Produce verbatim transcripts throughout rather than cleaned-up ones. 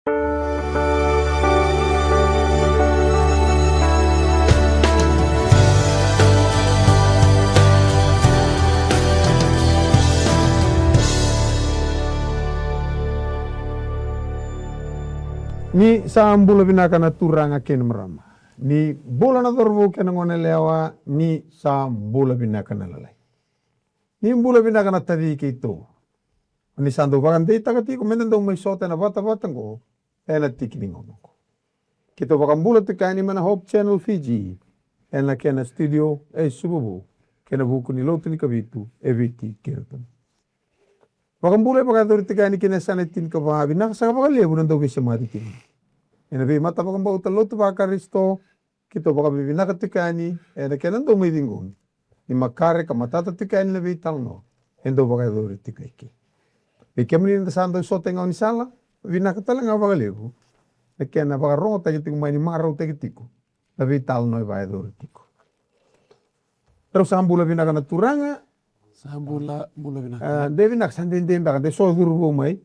Ni sa bula vinaka na turaga kei na marama. Ni bula na cauravou kei na goneyalewa, ni sa bula vinaka na lalai. Ni bula vinaka na taci keitou. Ni sa dau vakadeitaka tiko meda dau mai sota ena vatavata oqo ena tiki ni gauna oqo. Keitou vakabula tiko yani mai na Hope Channel Fiji ena kena studio e Suvavou, kei na vuku ni lotu ni Kavitu e Viti kei Rotuma. Vakabula e vakayacori tiko yani ki na yasana e tinikava. Vinaka saka vakalevu na dau veisemati tiko ena veimata vakabauta lotu vaKarisito. Keitou vakavinavinaka tiko yani ena kena dau mai ciqomi ni makare ka matata tiko yani na veitalanoa e dau vakayacori tiko eke. Vei kemuni da sa dau sota e gaunisala, vinaka tale ga vakalevu na kena vakarogotaki tiko mai ni marautaki tiko na veitalanoa e vakayacori tiko. Rau sa bula vinaka na turaga. Sa bula, bula vinaka. Ah, de vinaka, sa dede beka de so curu vou mai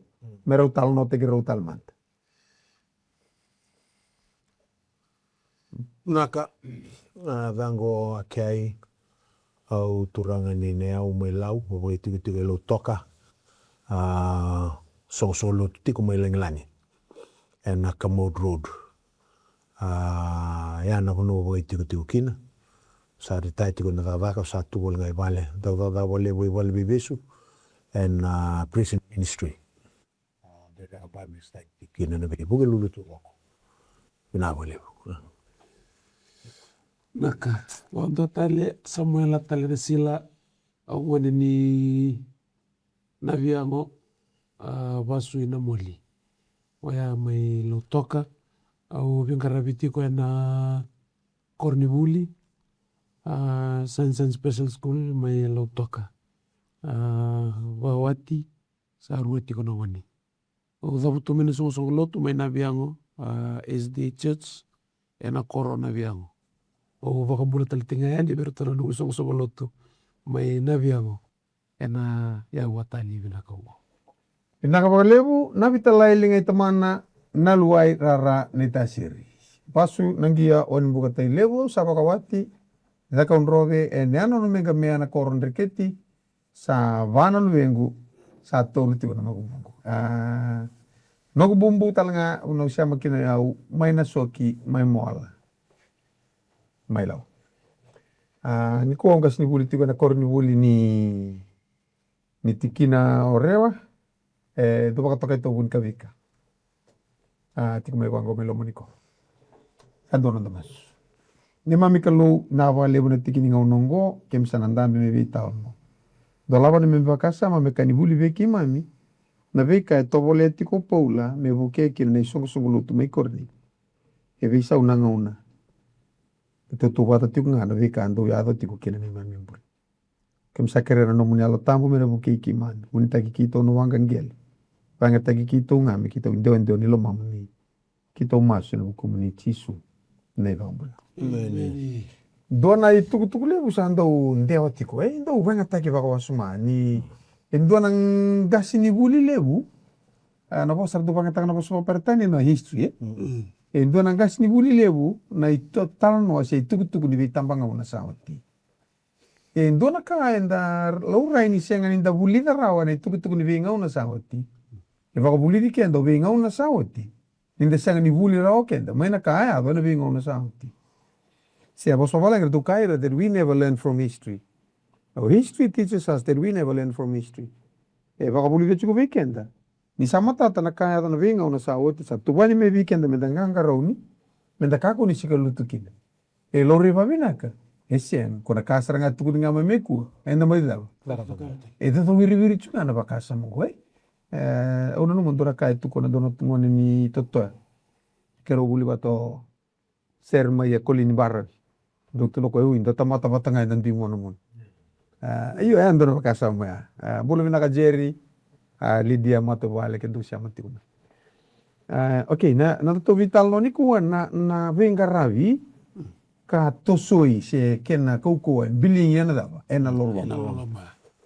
me rau talanoataki rau tale mada. Naka, a, caqo a Keai, au turaga ni Nayau mai Lau, au vakaitikotiko e Lautoka, a, soqosoqo lotu tiko mai Lagilagi ena Commode Road. A, ya na vanua au vakaitikotiko kina. Sa retire tiko na cakacaka, sa tu voli ga i vale, dau cakacaka vakalevu i vale veivesu ena, a, prison ministry. A, dede a ba me staki kina na veivuke lulu tu voko. Vinaka vakalevu. Naka, au dua tale Samuela tale na sila, au gone ni Naviago, a, Vasu i Namoli. Oya mai Lautoka, au veiqaravi tiko ena koronivuli, a, Sunshine Special School mai Lautoka. A, vakawati, sa rua tiko na gone. Au cavutu mai na soqosoqo lotu mai Naviago, a, S D A Church, ena koro Naviago. Au vakabula tale tiko ga yani vei iratou na noqu soqosoqo lotu mai Naviago ena yau a tali vinaka oqo. Vinaka vakalevu na vitalai liga i tamana na luai rara ni tasiri. Vasu na qia o ni bukatai levu, au sa vakawati, Cakaudrove, ena yano na Meqamea na koro Dreketi, sa va na luvequ, sa tolu tiko na makubuqu. A, noqu bubu tale ga au na sema kina yau mai Nasoki mai Moala, mai Lau. A, nikua au qasenivuli tiko ena koronivuli ni, ni tikina o Rewa, e dau vakatokai Tauvuni Kavika. A, tiko mai vaqo mai loma ni koro. Sa dua noda masu. Neimami Kalou, vinaka vakalevu na tiki ni gauna oqo keimami sa na dabe me veitalanoa. Dolava na neimami vakasama me ka ni vuli vei keimami na veika e tovolea tiko o Paula me vukea kina na isoqosoqo lotu mai Korinica. E veisau na gauna e tautauvata tiko ga na veika dau yaco tiko kina neimami bula. Keimami sa kerea na nomuni Yalo Tabu me na vukei keimami, vunitaki keitou na waqaqele, vakayagataki keitou ga me keitou idewadewa ni lomamuni. Keitou masu ena vukumuni Jisu na iVakabula. Emeni. Dua na itukutuku levu sa dau dewa tiko, e dau vakayagataki vakawasoma ni e dua na qasenivuli levu. A, na vosa ra dau vakayagataka na vosa vakaperitania na history, e? E dua na qasenivuli levu na ito, talanoa se itukutuku ni veitabagauna sa oti. E dua na ka eda laurai ni sega ni da vulica rawa na itukutuku ni veigauna sa oti. E vakavulici keda o veigauna sa oti ni da sega ni vuli rawa keda mai na ka a yaco ena veigauna sa oti. Se a vosa valagi ratou kaya ira that we never learn from history. Now, history teaches us that we never learn from history. E vakavulica tiko vei keda ni sa matata na ka yaco na veigauna sa oti, sa tuvani mai vei keda meda qaqarauni, meda kakua ni sikalutu kina. E laurai vavinaka, e sega, ko na ka sara ga tukuni ga mai me kua eda mai cava. E cocowiriwiri tu ga na vakasama oqo, e. E, au nanuma dua na ka e tukuna dua na gone ni Totoya. Keirau vuli vata o Sere mai e Kolini Baravi. Dou tukuna o koya, ui, dua tamata vata ga eda dui monamona. A, io, e dua na vakasama ya. A, bula vinaka Jerry, a, Lydia Matavale, ke dou sema tiko mai. A, okay, na, na nodatou veitalanoa nikua na, na veiqaravi ka tosoi se kena kaukauwa e biligi ena cava, ena loloma. Ena loloma.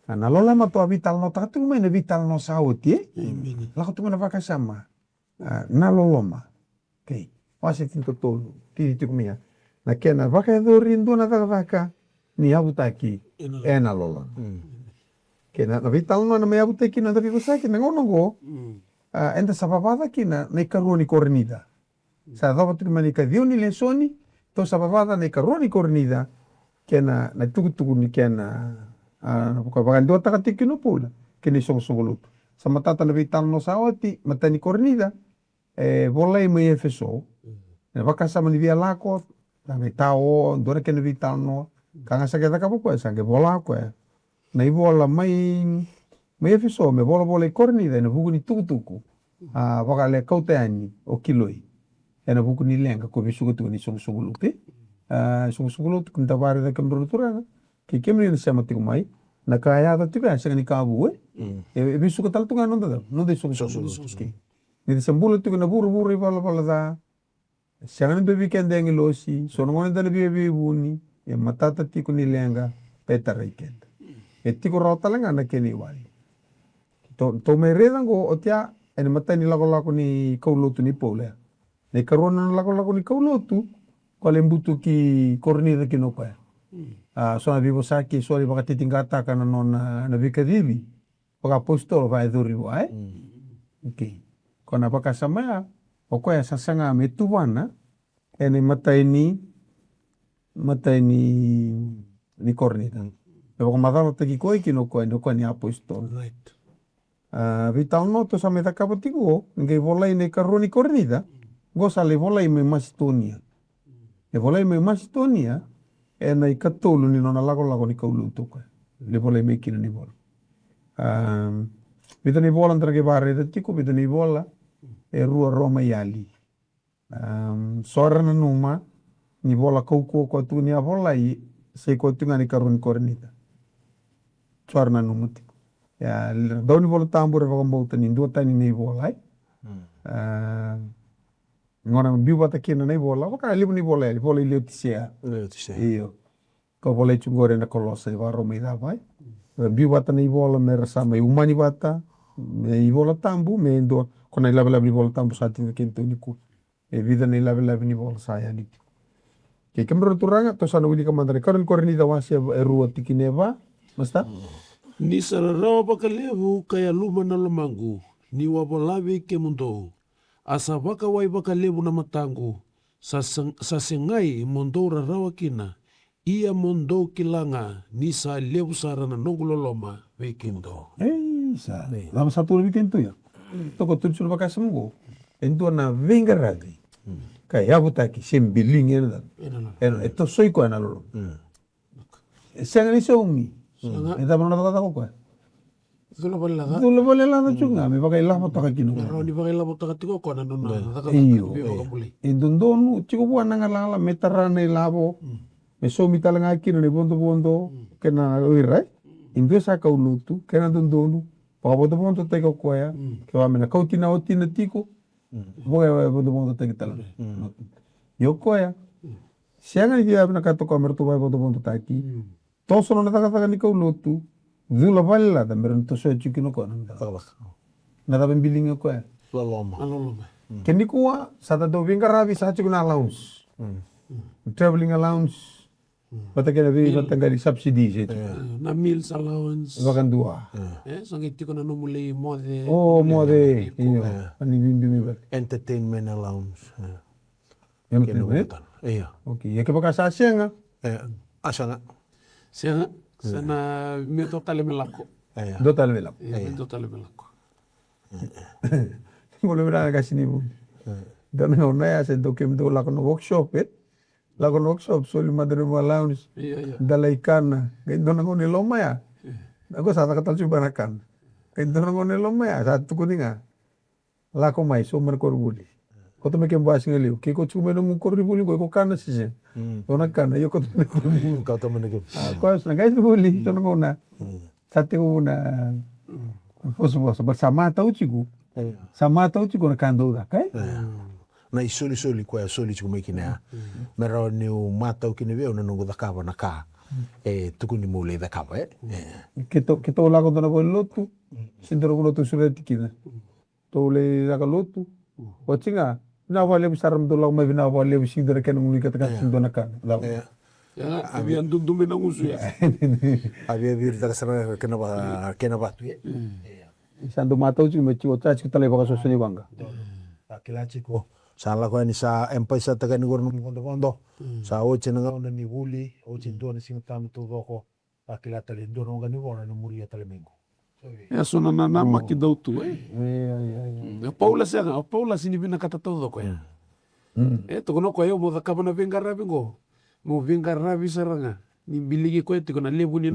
A, na loloma tou a veitalanoataka tiko mai na veitalanoa sa oti, e? Lako tiko mai na vakasama. A, na loloma. Okay. Wase tinikatolu, tini tiko mai ya. Na kena vakayacori e dua na cakacaka ni yavutaki ena loloma. Kei na, na veitalanoa na mai yavutaki kina na veivosaki na gauna oqo. A, eda sa vavaca kina na ikarua ni Korinica. Sa yacova tiko mai na ikaciwa ni lesoni, tou sa vavaca na ikarua ni Korinica, kei na, na tukutuku ni kena, a, na vaka, vakaduataka tiko kina o Paula kei na isoqosoqo lotu. Sa matata na veitalanoa sa oti, matai ni Korinica, e volai mai Efeso. Na vakasama ni via lako, na veitao, dua na kena veitalanoa. Ka ga sa qai cakava o koya, sa qai vola o koya na ivola mai, mai Efeso me volavola i Korinica ena vuku ni tukutuku. A, vakale kauta yani o Kiloi ena vuku ni leqa ko vesuka tiko ni soqosoqo lotu. A, soqosoqo lotu, keda vakaraica kemudrau na turaga kei kemuni na sema tiko mai. Na ka e yaco tiko ya sega ni ka vou, e. E, e vesuka tale tu ga noda, noda isoqosoqo lotu. Ni da se bula tiko na vuravura ivalavala ca. Sega ni dua vei keda e agilosi, so na gauna eda na via veivuni, e matata tiko ni leqa, e tarai keda. E tiko rawa tale ga na kena iwali. Tou, tou mai raica oqo, oti ya, ena matai ni lakolako ni kaulotu ni Paula ya. Na ikarua na lakolako ni kaulotu, ko le butu ki Korinica kina o koya. A, so na veivosaki, so ni vakatitiqataka na nona, na veikacivi vakaapositolo vakayacori vua, e? Okay. Ko na vakasama ya, o koya sa saga me tuvana ena imatai ni, matai ni, ni Korinica. Me vakamacalataki koya kina o koya ni, o koya ni apositolo. A, veitalanoa tou sa mai cakava tiko, ni qai volai na ikarua ni Korinica, qo sa lai volai mai Masitonia. E volai mai Masitonia ena ikatolu ni nona lakolako ni kaulotu o koya. Lai volai mai kina na ivola. Am, vica na ivola da na qai vakaraica tiko, vica na ivola e rua, rua mai yali. Am, so era nanuma ni vola kaukauwa koya tu ni a volai, sa i koya tu ga na ikarua ni Korinica. So era nanuma tiko. Ia, dau ni Vola Tabu era vakabauta ni duatani na ivola, e? A, gona biu vata kina na ivola, vaka levu na ivola, ivola i Leotisea. Leotisea. Io. Ka volai tu qori ena Kolosa, e vakarau mai cava, e? Era biu vata na ivola me ra sa mai umani vata me iVola Tabu, me dua, ko na ilavelave ni Vola Tabu sa tiko kei na tou nikua. E vica na ilavelave ni vola sa yali tiko. Kei kemudrau na turaga, tou sa na wilika mada na ikarua ni Korinica wase e rua tikina e va, masta? Ni sa rarawa vakalevu ka yaluma na lomaqu, niu a vola vei kemudou. A sa vakawai vakalevu na mataqu, sa, sa, sa segai mo dou rarawa kina, ia mo dou kila ga ni sa levu sara na noqu loloma vei kemudou. Ei, sa. Cava sa tukuna vei kemudou ya? Toka tu ni sulu vakasama qo. E dua na veiqaravi ka yavutaki se biligi ena cava? Ena loloma. E tosoi koya na loloma. E sega ni saumi. Sega. E cava nona cakacaka o koya? Cula vale laca. Cula vale laca tiko ga me vakailavotaka kina o koya. Rawa ni vakailavotaka tiko o koya na nona cakacaka ni veivakabulai. E dodonu tiko vua na galala me tara na ilavo, me saumi tale ga kina na ivodovodo kei na o ira e dua sa kaulotu, kei na dodonu vakavodovodotaki o koya. Kevaka me na kauti na watina tiko, vakavodovodotaki tale ga. Ia o koya, sega ni via vinakata o koya me ratou vakavodovodotaki. Toso nona cakacaka ni kaulotu, cula vale laca me ratou na tosoya tiko kina o koya na cakacaka. Na cava e biligi o koya? Loloma. Ke nikua sa da dau veiqaravi, sa tiko na allowance, travelling allowance, vata kei na vei vata qai subsidies e tiko. Na meals allowance. Vakadua. E sa qai tiko na nomu lai moce. O moce, io. Ani biubiu mai vale. Entertainment allowance. Ia. Okay, ia kevaka sa sega? A sega. Sega. Sa na me dua tale me lako. Dua tale me lako. Ia, me dua tale me lako. Bolo vira na kasi ni vuli. Dua na gauna ya sa dau kemudou lako na workshop, e? Lako na workshop, soli mada na nomu allowance. Ia, ia. Da lai kana. Qai dua na gauna e loma ya. Qo sa caka tale tiko vua na kana. Qai dua na gauna e loma ya sa tukuni ga. Lako mai, sauma na koronivuli. Kauta mai kemu vasigalevu. Ke ko tiko mai nomu koronivuli qo, iko kana se sega? Ko na kana, io, kauta mai na koronivuli. Kauta mai na koronivuli. A, koya sa na qai vuli, so na gauna. Sa tekivu na vosavosa, but sa matau tiko. Sa matau tiko na ka dau caka, e? Na isolisoli koya soli tiko mai kina ya. Me rawa niu matau kina vei au na noqu cakava na ka e tukuni meu lai cakava, e? Keitou, keitou lako dua na valenilotu, se dua na vanua tou sureti kina. Tou lai caka lotu, Oti ga, vinaka vakalevu sara me dou lako mai, vinaka vakalevu, sega ni dua na kena gunu i katakata, sega ni dua na kana. Cava? Ia, a via dudu mai na gusu ya. A via viritaka sara ga kena va-, kena vatu, e? Ia. Sa dou matau tiko me tiko, sa tiko tale vakasoso ni vaqa. Sa kila tiko. Sa lako yani sa empaisataka yani qori na vodovodo. Sa oti na gauna ni vuli, oti dua na Siga Tabu taucoko. A kila tale e dua na waqa ni vola na muria tale mai qo. E so na nanamaki dau tu, e? Ia, ia, ia. Mm, o Paula sega, o Paula sega ni vinakata taucoko, e? Mm. E tukuna o koya, au mo cakava na veiqaravi qo, mo veiqaravi sara ga. Ni biligi koya tiko na levu ni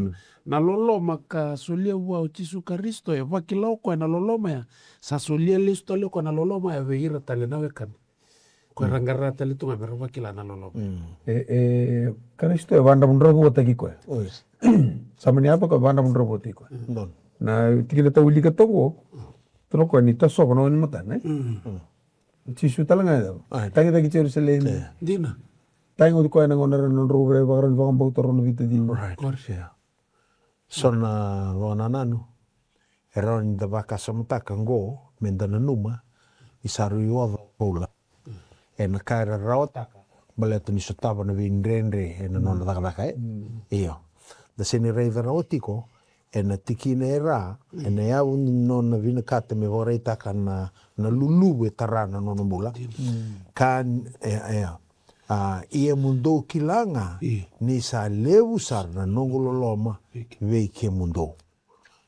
na loloma ka solia vua o Jisu Karisito, e vakila o koya na loloma ya. Sa solia lesu tale o koya na loloma ya vei ira tale na wekana. Ko era qara tale tu ga me ra vakila na loloma. Mm. E, e, Karisito e vadravudravutaki koya. Oi. Sa mani yaco koya vadravudravutaki koya. Mm. Na tikina tou wilika toka, tukuna o koya ni tasova na wai ni matana, e? Mm. Jisu tale ga e cava? Ai. Tagicaki Jerusalemi. E. Dina. Tagi oti koya na gauna era na drau vei vakarau ni vakabauta rau na veitacini. Right. Kori. Yeah. So na vakanananu e rawa ni da vakasamataka qo, me da nanuma ni sa rui oca o Paula ena ka era rawataka baleta ni sotava na veidredre ena nona cakacaka, e? Mm. Io. Da sega ni raica rawa tiko ena tikina e ra, ena yavu ni nona vinakata me vakaraitaka na, na luluvu e tara na nona bula. Mm. Ka, e, e, a, ia mo dou kila ga ni sa levu sara na noqu loloma vei kemudou.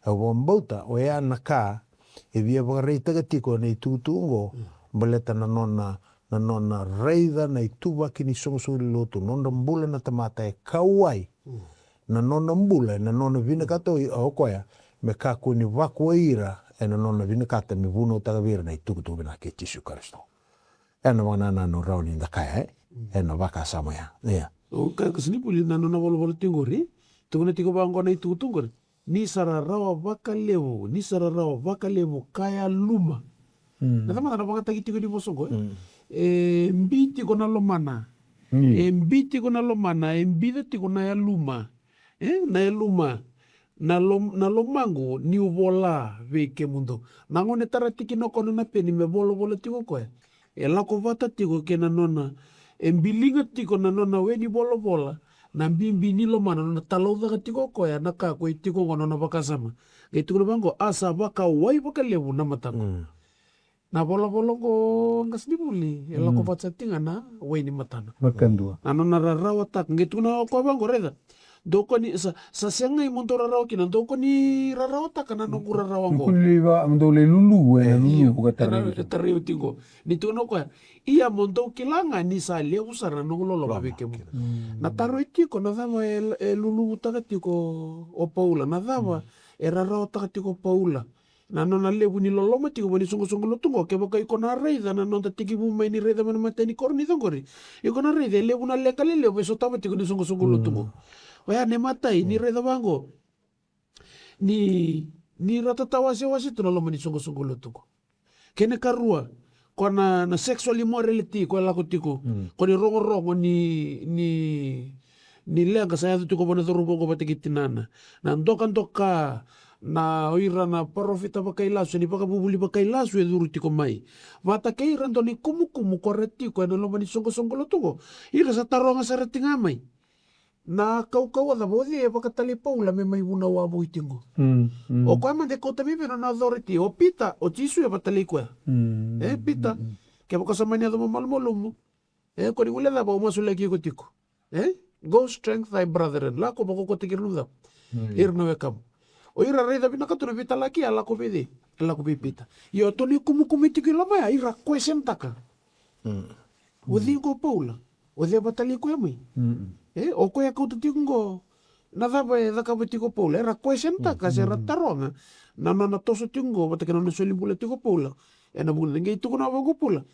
Au vakabauta oya na ka e via vakaraitaka tiko na itukutuku oqo, baleta na nona, na nona raica na ituvaki ni soqosoqo ni lotu, nodra bula na tamata e kauwai na nona bula, na nona vinakata o koya me kakua ni vakuai ira ena nona vinakata me vunautaka vei ira na itukutuku vinaka kei Jisu Karisito. Ena vakanananu rawa ni da kaya, e? Ena vakasama ya. Ia. O kaya ka sega ni vuli na nona volavola tiko qori. Tukuna tiko vaqo na itukutuku qori. Ni sa rarawa vakalevu, ni sa rarawa vakalevu ka yaluma. Mm. Na tamata na vagataki tiko ni vosa qo, e? Mm. E bi tiko na lomana. Mm. E bi tiko na lomana, e bica tiko na yaluma. E, na yaluma. Na lo-, na lomaqu niu vola vei kemudou. Na gone tara tiki na kona na peni me volavola tiko koya. E lako vata tiko kei na nona, e biliga tiko na nona we ni volavola, na bibi ni lomana, nona talaucaka tiko o koya na ka ko e tiko oqo, nona vakasama. Qai tukuna vaqo, a sa vakawai vakalevu na mataqu. Mm. Na volavola oqo, qasenivuli, e lako vata sara tiko ga na wai ni matana. Makadua. Na nona rarawataka, qai tukuna o koya vaqo, raica. Dou kua ni sa, sa sega i mo dou rarawa kina, dou kua ni rarawataka na noqu rarawa oqo. Kua ni lai va, mo dou lai lulu, e, na lulu, io, ko ka tarai. E tarai oti qo. Ni tukuna o koya, ia mo dou kila ga ni sa levu sara na noqu loloma vei kemudou. Mm. Na taro e tiko, na cava e, e luluvutaka tiko o Paula, na cava e rarawataka tiko o Paula. Na nona levu ni loloma tiko vua ni soqosoqo lotu qo, kevaka iko na raica na noda tekivu mai ni raica mai na matai ni Korinica qori. Iko na raica e levu na leqa lelevu e sotava tiko ni soqosoqo lotu qo. Oya na imatai, ni raica vaqo. Ni, ni ra tatawasewase tu na loma ni soqosoqo lotu qo. Kena ikarua, ko na, na sexual immorality ko e lako tiko. Mm. Ko ni rogorogo ni, ni, ni leqa sa yaco tiko vua na cauravou qo vata kei tinana. Na dokadoka, na o ira na parofita vakailasu, ni vakavuvuli vakailasu e curu tiko mai. Vata kei ira dau ni kumukumu ko ra tiko ena loma ni soqosoqo lotu qo. Ira sa taroga sara tiko ga mai. Na kaukauwa cava o cei e vakatalai Paula me mai vunau wavoki tiko qo? Mm, mm. O koya mada e kauta mai vei na nona authority, o Pita, o Jisu e vakatalai koya. Mm, e, Pita, mm, kevaka sa mani yaco mo malumalumu, e, ko ni guilecava au masulaki iko tiko. E? Go strength thy brethren. Lako vakaukauwataki ira na cava? Mm. Ira na wekamu. O ira raica vinaka tu na veitalaki, a lako vei cei? A lako vei Pita. Io, tou ni kumukumu tiko i loma ya, ira question taka. Mm. O cei qo Paula? O cei e vakatalai koya mai? Mm. E, o koya e kauta tiko qo. Na cava e cakava tiko o Paula? Era question taka, mm, se ra taroga na nona toso tiko qo vata kei na nona soli bula tiko o Paula. Ena vuku ni, qai tukuna vaqo o Paula.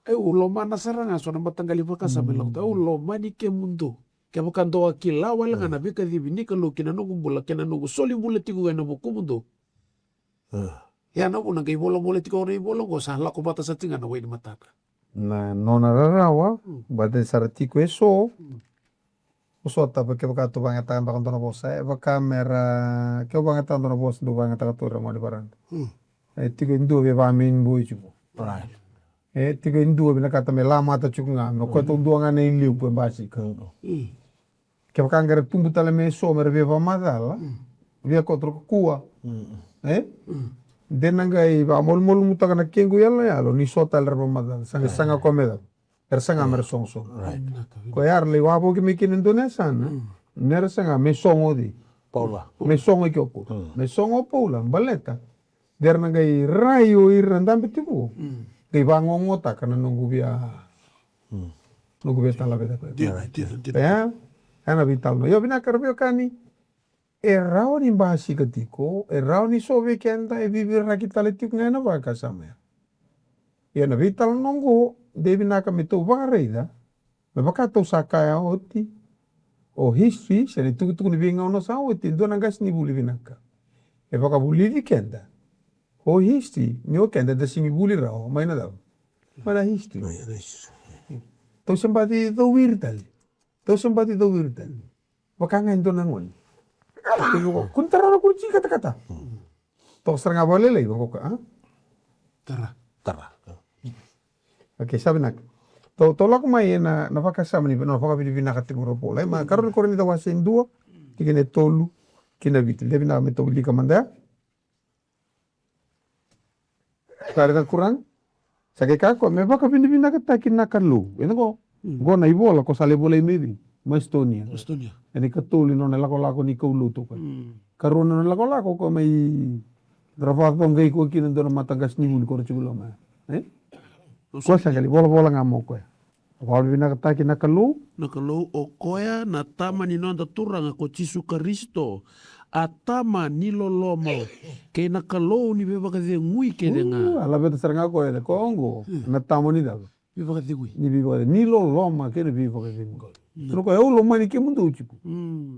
Au lomana sara ga so na mataqali vakasama e lako tu. Au lomani kemudou. Kevaka dou a kila wale ga na veikacivi ni Kalou ki na noqu bula kei na noqu soli bula tiko ena vukumudou. Ia na vuna qai volavola tiko na ivola oqo, sa lako vata sara tiko ga na wai ni matana. Na nona rarawa, mm, vata sara tiko e so. Mm. Vosota, kevaka tou vakayagataka beka dua na vosa, e vaka me ra, ke vakayagataka dua na vosa, dou vakayagataka tu ira gone varada. Mm. E tiko e dua vei vaka me ni boi tiko. Right. E tiko e dua vinakata me lamata tiko ga me koya taudua ga na iliu ko e basika. Kevaka qera tubu tale me so mera via vakamacala, via koto kua. E de na qai vakamalumalumutaka na kequ yaloyalo ni so tale era vakamacala, sa qai saga koya me cava? Era saga mera sogosogo. Koya era lai wavoki mai kina e dua na yasana, nera saga me sogo o cei? Paula. Me sogo i ke o Paula. Me sogo o Paula baleta de ra na qai rai o ira na dabe tiko, qai vagogotaka na noqu via, noqu via talaveta koya. Dina, dina, dina. Ena veitalanoa io vinaka ra veiwekani. E rawa ni basika tiko, e rawa ni so vei keda e viviraki tale tiko ga ena vakasama ya. Ia na veitalanoa oqo de vinaka me tou vakaraica, me vaka tou sa kaya oti, o history se na itukutuku ni veigauna sa oti e dua na qasenivuli vinaka. E vakavulici keda o history ni o keda da sigi vuli rawa mai na cava? Mai na history. Tou se baci cowiri tale. Tou se baci cowiri tale. Vaka ga e dua na gone. Kuni tara na kuni tsi katakata. Toka sara ga vakalailai vaka oka. Tara. Tara. Okei, sa vinaka. Tou lako mai ena vakasama ni na vakavinavinaka tiko na Paula. Ai ma karua ni Korinica wase e dua, tikina e tolu ki na vitu. De vinaka me tou wilika mada ya. Kare na kuraga. Sa kei kako me vakavinavinakataki na Kalou. Ena qo. Qo na ivola ko sa lai volai mai vei Macedonia. Macedonia. Ena ikatolu ni nona lakolako ni kaulotu ko. Karua na nona lakolako ko mai ra vakacoqai ko kina dua na mataqasenivuli ko ra tiko loma. E? Ko sa qai lai volavola ga mo koya. Vakavinavinakataki na Kalou. Na Kalou, o koya na Tama ni noda Turaga ko Jisu Karisito, a Tama ni loloma kei na Kalou ni veivakacegui kece ga. A laveta sara ga koya e koya oqo na Tama ni cava? Veivakacegui. Ni veivakacegui, ni loloma kei na veivakacegui. Tuna koya au lomani kemudou tiko.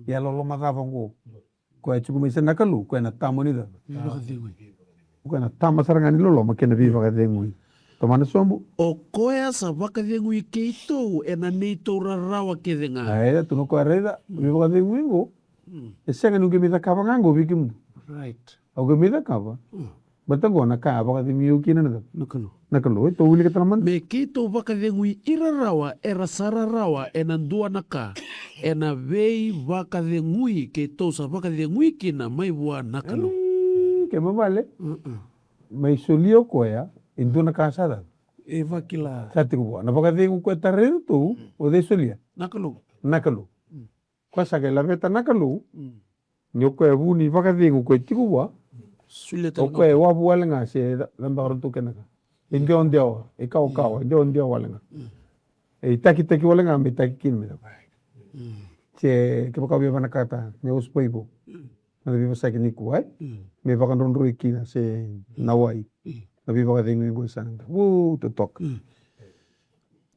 Ia loloma cava oqo? Koya tiko mai sa na Kalou, koya na Tama ni cava? Veivakacegui. Koya na Tama sara ga ni loloma kei na veivakacegui. Tomana sobu. O koya sa vakacegui keitou ena neitou rarawa kece ga. Ae, tuna koya raica veivakacegui qo. E sega ni qai mai cakava ga qo vei kemudou. Right. Au qai mai cakava. Baleta qo na ka a vakacegui au kina na cava? Na Kalou. Na Kalou, e tou wilika tale mada. Me keitou vakacegui ira rawa era sa rarawa ena dua na ka, ena veivakacegui keitou sa vakacegui kina mai vua na Kalou. Kei ma vale. Mai solia o koya e dua na ka sa cava? E vakila. Sa tiko vua na vakacegu koya tarai iratou, o cei solia? Na Kalou. Na Kalou. Koya sa qai laveta na Kalou ni o koya e vu ni vakacegu koya tiko vua. O koya e wavu wale ga se cabaka ratou kena ka. E dewadewa, e kawakawa, e dewadewa wale ga. E itakitaki wale ga me itaki kina me cava? Se kevaka au via vanakata me osi paivo na veivosaki nikua, e me vakadrodroi kina se na wai. Na veivakacegui qo e sa na dau totoka.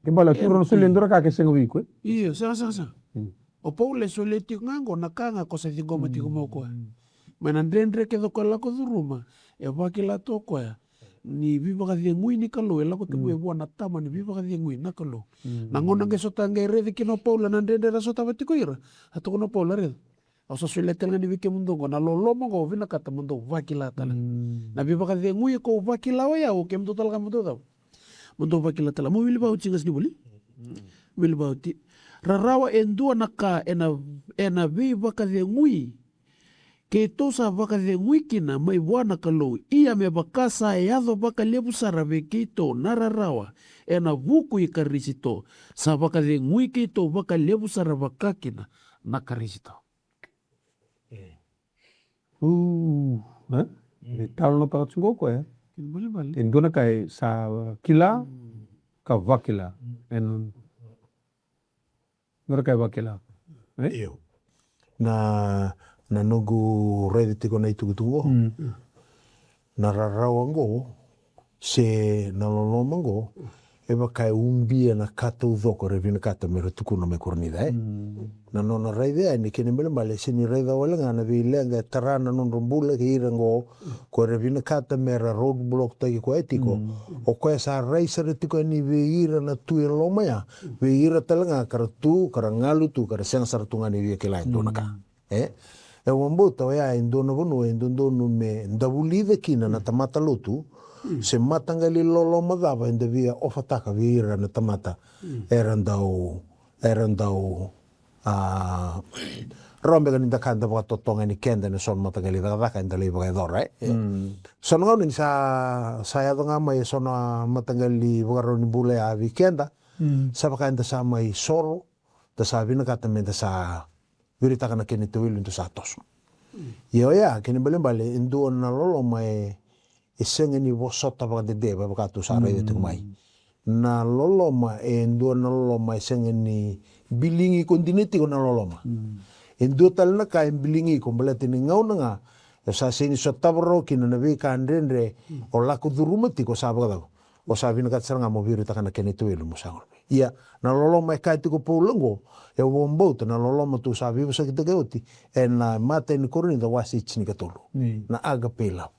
Ke bala tu rau na solia e dua na ka ke sega vei iko e. Io, sega, sega, sega. O Paula e solia tiko ga qo na ka ga ko sa ciqoma tiko mai o koya. Mai na dredre kece o koya lako curuma, e vakila tu o koya ni veivakacegui ni Kalou e lako tiko mai vua na Tama ni veivakacegui na Kalou. Na gauna qai sota qai raica kina o Paula na dredre era sotava tiko ira, a tukuna o Paula, raica. Au sa solia tale ga ni vei kemudou oqo na loloma oqo au vinakata mo dou vakila tale. Na veivakacegui ko au vakila o yau, kemudou tale ga mo dou cava? Mo dou vakila tale. Mo wili vauti ga sini voli. Wili vauti. Rarawa e dua na ka ena, ena veivakacegui keitou sa vakacegui kina mai vua na Kalou. Ia me vaka sa yaco vakalevu sara vei keitou na rarawa ena vuku i Karisito, sa vakacegui keitou vakalevu sara vakakina na Karisito. E talanoataka tiko o koya e dua na ka e sa kila ka vakila. E dua na ka e vakila. Io. Na, na noqu raica tiko na itukutuku qo, na rarawa qo se na loloma qo, e vaka e ubia na ka taucoko era vinakata me ra tukuna mai Korinica, e? Na nona raica yani, kena ibalebale e sega ni raica wale ga na veileqa e tara na nodra bula kei ira qo, ko era vinakata me ra road block taki koya tiko. O koya sa rai sara tiko yani vei ira na tu e loma ya, vei ira tale ga ka ra tu, ka ra galu tu, ka ra sega sara tu ga ni via kila e dua na ka. E, e vakabauta oya e dua na vanua e dodonu me da vulica kina na tamata lotu, se mataqali loloma cava eda via ofataka vei ira na tamata era dau, era dau, a, rawa beka ni da ka da vakatotoga ni keda na so na mataqali cakacaka eda lai vakayacora, e. So na gauna ni sa, sa yaco ga mai e so na mataqali vakarau ni bula ya vei keda, sa vaka eda sa mai soro, da sa vinakata me da sa viritaka na kena tauwelu ni da sa toso. Ia oya, kena ibalebale, e dua na loloma e, e sega ni vosota vakadede, vaka tu sa raica tiko mai. Na loloma, e dua na loloma, e sega ni biligi iko dina tiko na loloma. E dua tale na ka e biligi iko, baleta ni gauna ga, e sa sega ni sotava rawa kina na veika dredre, o lako curuma tiko sa vakacava. O sa vinakata sara ga mo viritaka na kena tauwelu mo sa gole mai. Ia, na loloma e kaya tiko o Paula oqo, e vakabauta na loloma tou sa veivosakitaka oti, ena imatai ni Korinica wase tinikatolu. Na agape love.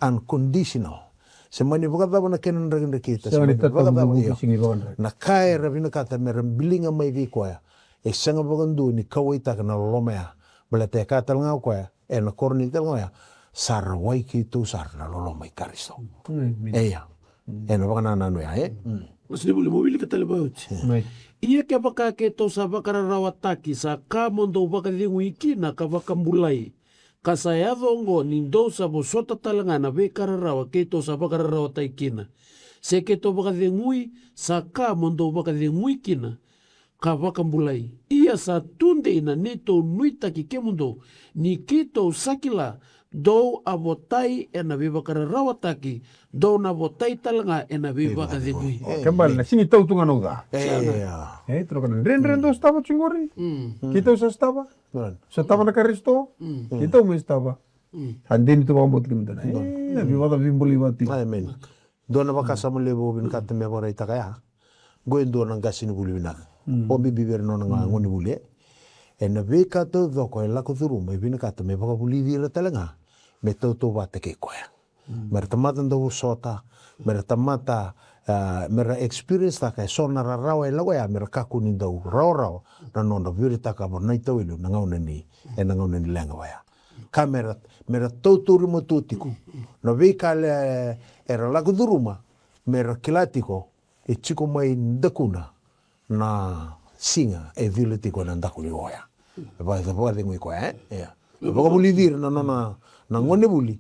Unconditional. Se mani vakacava na kena drakidrakita, se mani vakacava, io. Na ka era vinakata mera biliga mai vei koya, e sega vakadua ni kauwaitaka na loloma ya. Baleta e kaya tale ga o koya, ena Korinica tale ga oya, sa rawai keitou sara na loloma i Karisito. E ia. Ena vakanananu ya, e? Masu ni vuli, mo wilika tale vakaoti. Ia kevaka keitou sa vakararawataki, sa ka mo dou vakacegui kina ka vakabulai. Ka sa yaco oqo ni dou sa vosota tale ga na veika rarawa keitou sa vakararawataki kina. Se keitou vakacegui, sa ka mo dou vakacegui kina ka vakabulai. Ia sa tudei na neitou nuitaki kemudou, ni keitou sa kila, dou a votai ena veivakararawataki, dou na votai tale ga ena veivakacegui. Ke bale na sini tau tu ga na uca. E, troka na dredre dou sotava tu qori. Keitou sa sotava. Sotava na Karisito. Keitou me sotava. Sa dei ni tu vakabauta kemudou na. E, na veivakaveibuli vati. Dua na vakasama levu au vinakata me vakaraitaka ya. Qo e dua na qasenivuli vinaka. O bibi vei ira na nona ga gonevuli, e. Ena veika taucoko e lako curuma e vinakata me vakavulici ira tale ga me tautauvata kei koya. Mera tamata dau vosota, mera tamata, a, mera experience taka e so na rarawa e lako ya, mera kakua ni dau rawarawa na nodra viritaka vua na itawelu na gauna ni, ena gauna ni leqa vaya. Ka mera, mera tautauri matua tiko. Na veika le era lako curuma, mera kila tiko, e tiko mai dakuna na siga e cila tiko ena daku ni oya. E vaka, vakacegui koya, e? Ia. E vakavulici ira na nona, na gonevuli,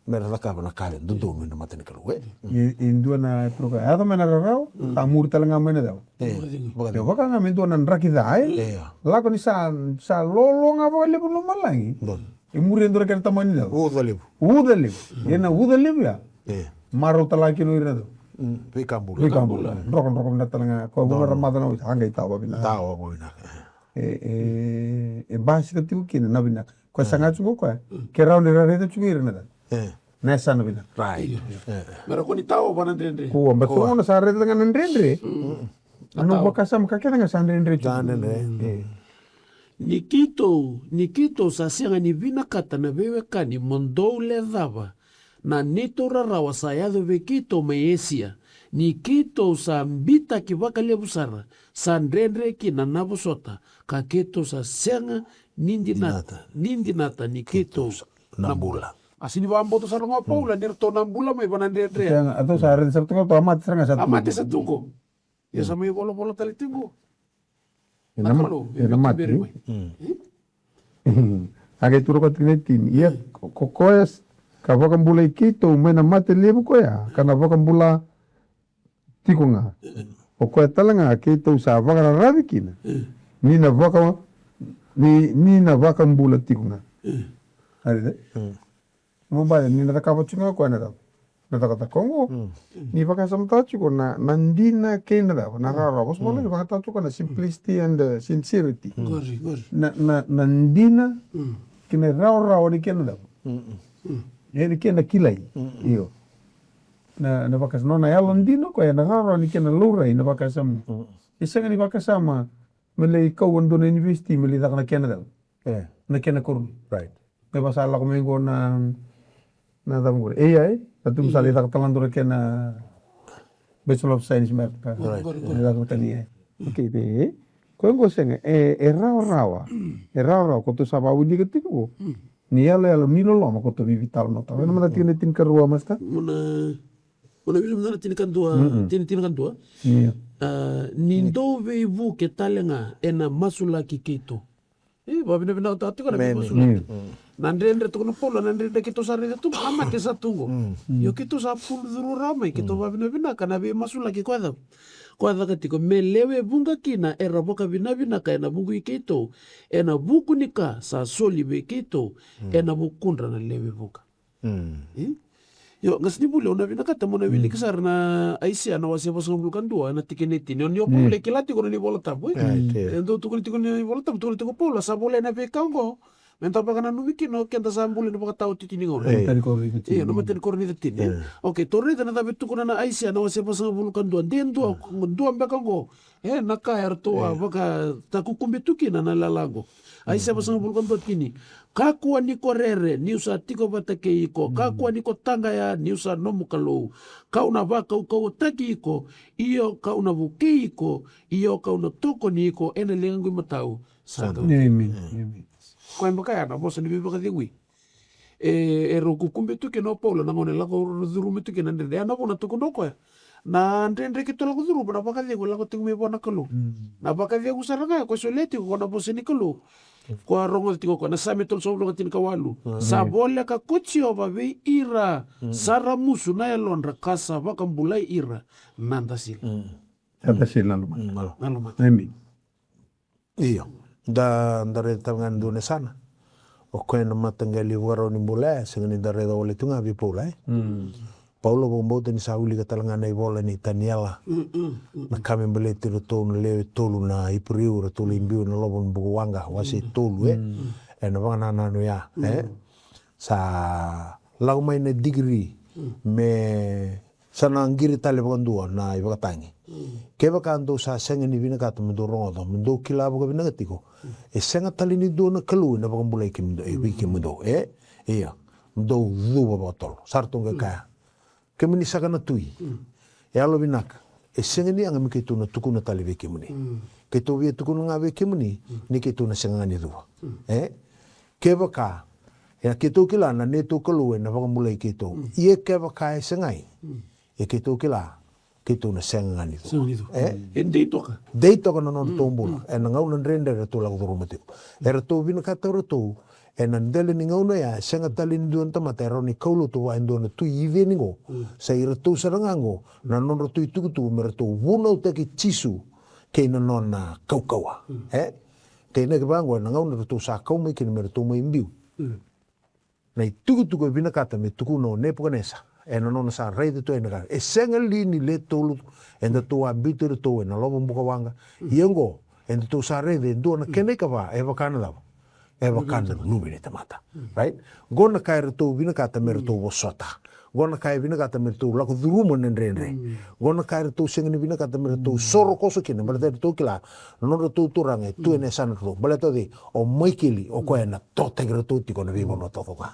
mera cakava na ka e dodonu ena mata ni Kalou, e? E, e dua na troka. Yaco mai na rarawa, sa muri tale ga mai na cava? E, vakacegui. E vaka ga me dua na draki ca, e? Ia. Lako ni sa, sa lolo ga vakalevu lomalagi. E muri e dua na kena tamani cava? Uca levu. Uca levu. Ia na uca levu ya. E. Marau tale ga kina o ira na cava? Veika bula. Veika bula. Drokadroka vinaka tale ga. Koya vuna ra maca na wai, sa qai tawa vinaka. Tawa vinaka. E, e, e basika tiko kina na vinaka. Koya saga tiko koya. Ke rawa ni ra raica tiko ira na cava? E. Na yasana vinaka. Right. E. Mera kua ni tawa vua na dredre. Kua, baleta gauna sa raica ga na dredre. Na nomu vakasama ka kece ga sa dredre tiko. Sa dredre. E. Ni keitou, ni keitou sa sega ni vinakata na veiwekani mo dou lecava na neitou rarawa sa yaco vei keitou mai Esia, ni keitou sa bitaki vakalevu sara, sa dredre kina na vosota, ka keitou sa sega ni dinata, ni dinata ni keitou sa na bula. A sini vakabauta sara ga o Paula ni ratou na bula mai vua na dredre. Sega, a tou sa raica sara tu ga, tou a mate sara ga sa tu. A mate sa tu qo. Ia sa mai volavola tale tiko. E na mate. A qai tukuna tiko na tini. Ia ko koya ka vakabulai keitou mai na mate levu koya, ka na vakabula tiko ga. O koya tale ga keitou sa vakararavi kina. Ni na vaka, ni, ni na vakabula tiko ga. Ari, e? Mo bale ni na cakava tiko ga koya na cava? Na cakacaka oqo. Ni vakasamataka tiko na, na dina kei na cava? Na rawarawa. Vosa vakavalagi vakataka tiko na simplicity and, uh, sincerity. Qori, qori. Na, na, na dina kei na rawarawa ni kena cava? E ni kena kilai. Io. Na, na vakasama, nona yalodina koya, na rawarawa ni kena laurai, na vakasama. E sega ni vakasama me lai kau e dua na university me lai caka na kena cava? E. Na kena koroi. Right. Me vaka sa lako mai qo na, na cava qori? A I, e? Na tu me sa lai caka tale na dua na kena Bachelor of Science me ka. Right. Lai caka na kena A I. Okay, e. Koya qo sega, e, e rawarawa. E rawarawa, ko tou sa vakawilika tiko qo. Ni yaloyalo, ni loloma, ko tou vivitalo na tau. Ena mada tikina tinikarua, master? Muna Au na wilika mada na tinikadua, tini, tinikadua. Ia. A, ni dou veivuke tale ga ena masulaki keitou. E, vakavinavinakataka tiko na veimasulaki. Na dredre, tukuna o Paula, na dredre keitou sa raica tu, a mate sa tu qo. Io, keitou sa pulu curu rawa mai, keitou vakavinavinaka na veimasulaki koya cava? Koya caka tiko me lewe vuqa kina era vakavinavinaka ena vuku i keitou, ena vuku ni ka sa soli vei keitou ena vukudra na lewe vuqa. Io, qasenivuli, au na vinakata mo na wiliki sara na Aisea na wase vasagavulu ka dua, na tikina e tini. O ni, o Paula e kila tiko na ni Vola Tabu, e? E dau tukuni tiko na ni Vola Tabu, tukuna tiko o Paula, sa volai na veika oqo me da vakananumi kina o keda sa bula ena vakataotioti ni gauna. Io, na matai ni Korinica tini. Okei, tou raica na cava e tukuna na Aisea na wase vasagavulu ka dua. De dua, dua beka oqo. E, na ka eratou a vakatakukube tu kina na lala oqo. Aisea vasagavulu ka dua, tini. Kakua ni ko rere, niu sa tiko vata kei iko. Kakua ni ko taqaya, niu sa nomu Kalou. Ka'u na vakaukauwataki iko, io ka'u na vukei iko, io ka'u na tokoni iko ena ligaqu imatau. Sa dou. Koya beka ya na vosa ni veivakacegui. E, e rau kukube tu kina o Paula na gauna e lako curuma tu kina na dredre. Ya na vuna tukuna o koya, na dredre keitou lako curuma, na vakacegu e lako tiko mai vua na Kalou. Na vakacegu sara ga e koya solia tiko ko na vosa ni Kalou. Koya rogoca tiko ko na Same tolusagavulu ka tinikawalu. Sa voleka ko Jiova vei ira sa ramusu na yalodra ka sa vakabulai ira na dasila. Na dasila na lomana. Na lomana. Io. Da, da raica tale ga na dua na yasana. O koya na mataqali ivakarau ni bula, e sega ni da raica wale tu ga vei Paula, e? Paula vakabauta ni sa wilika tale ga na ivola nei Taniela. Na ka me baleti iratou na lewe tolu na Iperiu, ratou lai biu ena lovo ni bukawaqa, wase tolu, e? Ena vakanananu ya, e? Sa lako mai na digiri me sa na qiri tale vakadua na ivakatagi. Kevaka dou sa sega ni vinakata me dou rogoca, me dou kila vakavinaka tiko, e sega tale ni dua na Kalou ena vakabulai kemudou, e vei kemudou, e? Ia, dou cuva vakatotolo. Sa ratou qai kaya, kemuni saka na tui, e yalovinaka, e sega ni yaga me keitou na tukuna tale vei kemuni. Keitou via tukuna ga vei kemuni ni keitou na sega ga ni cuva. E? Kevaka, e, keitou kila na neitou Kalou ena vakabulai keitou. Ia kevaka e segai, e keitou kila, keitou na sega ga ni cuva. E? E dei toka. Dei toka na nodratou bula. Ena gauna dredre eratou lako curuma tiko. Eratou vinakata o ratou, ena dela ni gauna ya, e sega tale ni dua na tamata e rawa ni kaulotu vua e dua na tui i ceni qo. Sa iratou sara ga qo na nodratou itukutuku me ratou vunautaki Jisu kei na nona kaukauwa. E? Kei na kevaka qo, ena gauna ratou sa kau mai kina me ratou mai biu. Na itukutuku e vinakata me tukuna o Nepukanesa ena nona sa raica tu ena ka, e sega li ni le tolu edatou a biuta iratou ena lovo bukawaqa. Ia qo, edatou sa raica e dua na kena ikava, e vaka na cava? E vaka na Luve ni tamata. Right? Qo na ka eratou vinakata me ratou vosota. Qo na ka e vinakata me ratou lako curuma na dredre. Qo na ka eratou sega ni vinakata me ratou soro koso kina, baleta eratou kila na nodratou turaga e tu ena yasana ratou. Baleta o cei? O Maikeli, o koya ena totaki ratou tiko na veivanua taucoko.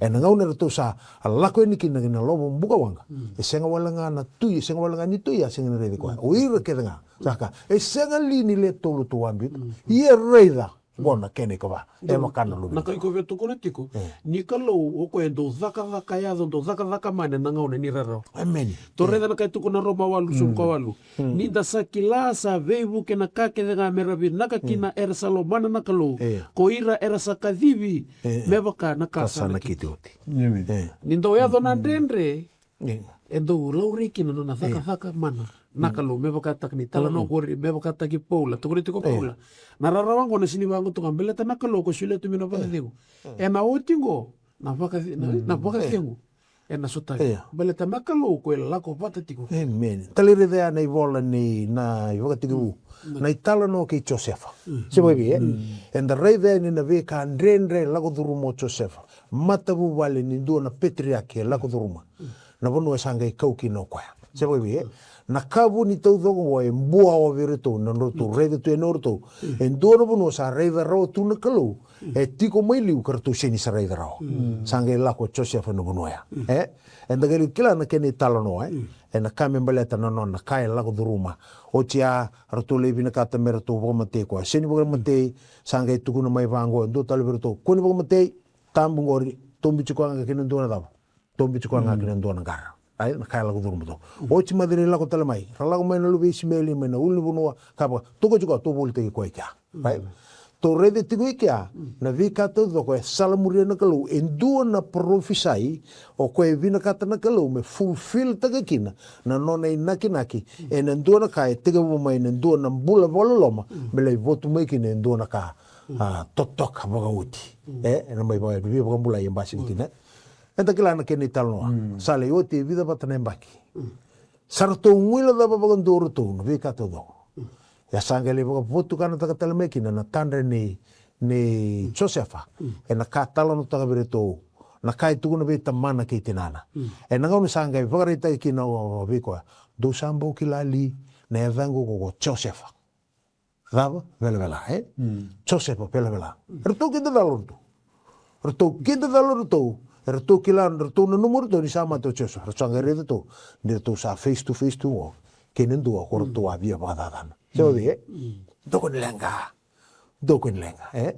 Ena gauna eratou sa lako yani kina ki na lovo bukawaqa, e sega wale ga na tui, e sega wale ga ni tui, a sega ni raici koya. O ira kece ga sa kaya, e sega li ni le tolu tou a biuta? Ia raica, qo na kena ikava, e vaka na Luve. Na ka iko via tukuna tiko ni Kalou o koya e dau cakacaka yaco, dau cakacaka mana ena gauna ni rarawa. Emeni. Tou raica na ka e tukuna Roma walu, ruasagavulu ka walu. Ni da sa kila sa veivuke na ka kece ga me ra vinaka kina era sa lomana na Kalou, ko ira era sa kacivi me vaka na ka sa nakiti oti. Ni dau yaco na dredre, e dau laurai kina na nona cakacaka mana na Kalou, me vakataki ni talanoa qori, me vakataki Paula, tukuna tiko o Paula. Na rarawa qo na sini vaqo toka, baleta na Kalou ko solia tu mai na vakacegu. Ena oti qo na vaka, na, na vakacegu ena sotavi. Baleta na Kalou ko e lako vata tiko. Emeni. Talairai cea na ivola nei na iVakatekivu, na italanoa kei Josefa. Se vakaevei, e? Eda raica yani na veika dredre e lako curuma o Josefa. Matavuvale ni dua na peteriaki e lako curuma. Na vanua e sa qai kau kina o koya. Se vakaevei, e? Na ka vu ni taucoko oqo e bua o vei iratou, na nodratou raica tu yani o ratou. E dua na vanua sa raica rawa tu na Kalou, e tiko mai liu ka ratou sega ni sa raica rawa. Sa qai lako o Josefa ena vanua ya. E? Eda qai kila na kena italanoa, e? Ena ka me baleta na nona ka e lako curuma. Oti ya, ratou lai vinakata me ratou vakamatei koya. Sega ni vakamatei, sa qai tukuna mai vaqo e dua tale vei iratou, kua ni vakamatei, tabu qori, tobi tiko ga kina dua na cava? Tobi tiko ga kina dua na qara. Ai, na ka e lako curuma tu. Oti mai, ra lako tale mai, ra lako mai na luve i Isimeli mai na ulunivanua, ka vaka, toka tiko, tou volitaki koya i kea. Ai, tou raica tiko i kea na veika taucoko e salamuria na Kalou, e dua na parofisai o koya e vinakata na Kalou me fulfiltaka kina na nona inakinaki ena dua na ka e tekivu mai na dua na bula vakaloloma, me lai votu mai kina e dua na ka, a, totoka vakaoti. E, ena mai vaka, veivakabulai e basika kina. Eda kila na kena italanoa. Sa lai oti e vica vata na yabaki. Sa ratou guilecava vakadua o ratou na veika taucoko. Ia sa qai lai vakavotukanataka tale mai kina na tadra nei, nei Josefa ena ka talanoataka vei iratou, na ka e tukuna vei tamana kei tinana. Ena gauna sa qai vakaraitaki kina o, o vei koya, dou sa bau kila li na yacaqu ko, ko Josefa. Cava? Velavela, e? Josefa velavela. Eratou kidacala o ratou. Eratou kidacala o ratou. Eratou kila, eratou nanuma o ratou ni sa mate o Josefa. Eratou sa qai raica tu ni ratou sa face to face tu qo kei na dua ko ratou a via vakacacana. Se o vei, e? Dou kua ni leqa. Dou kua ni leqa, e?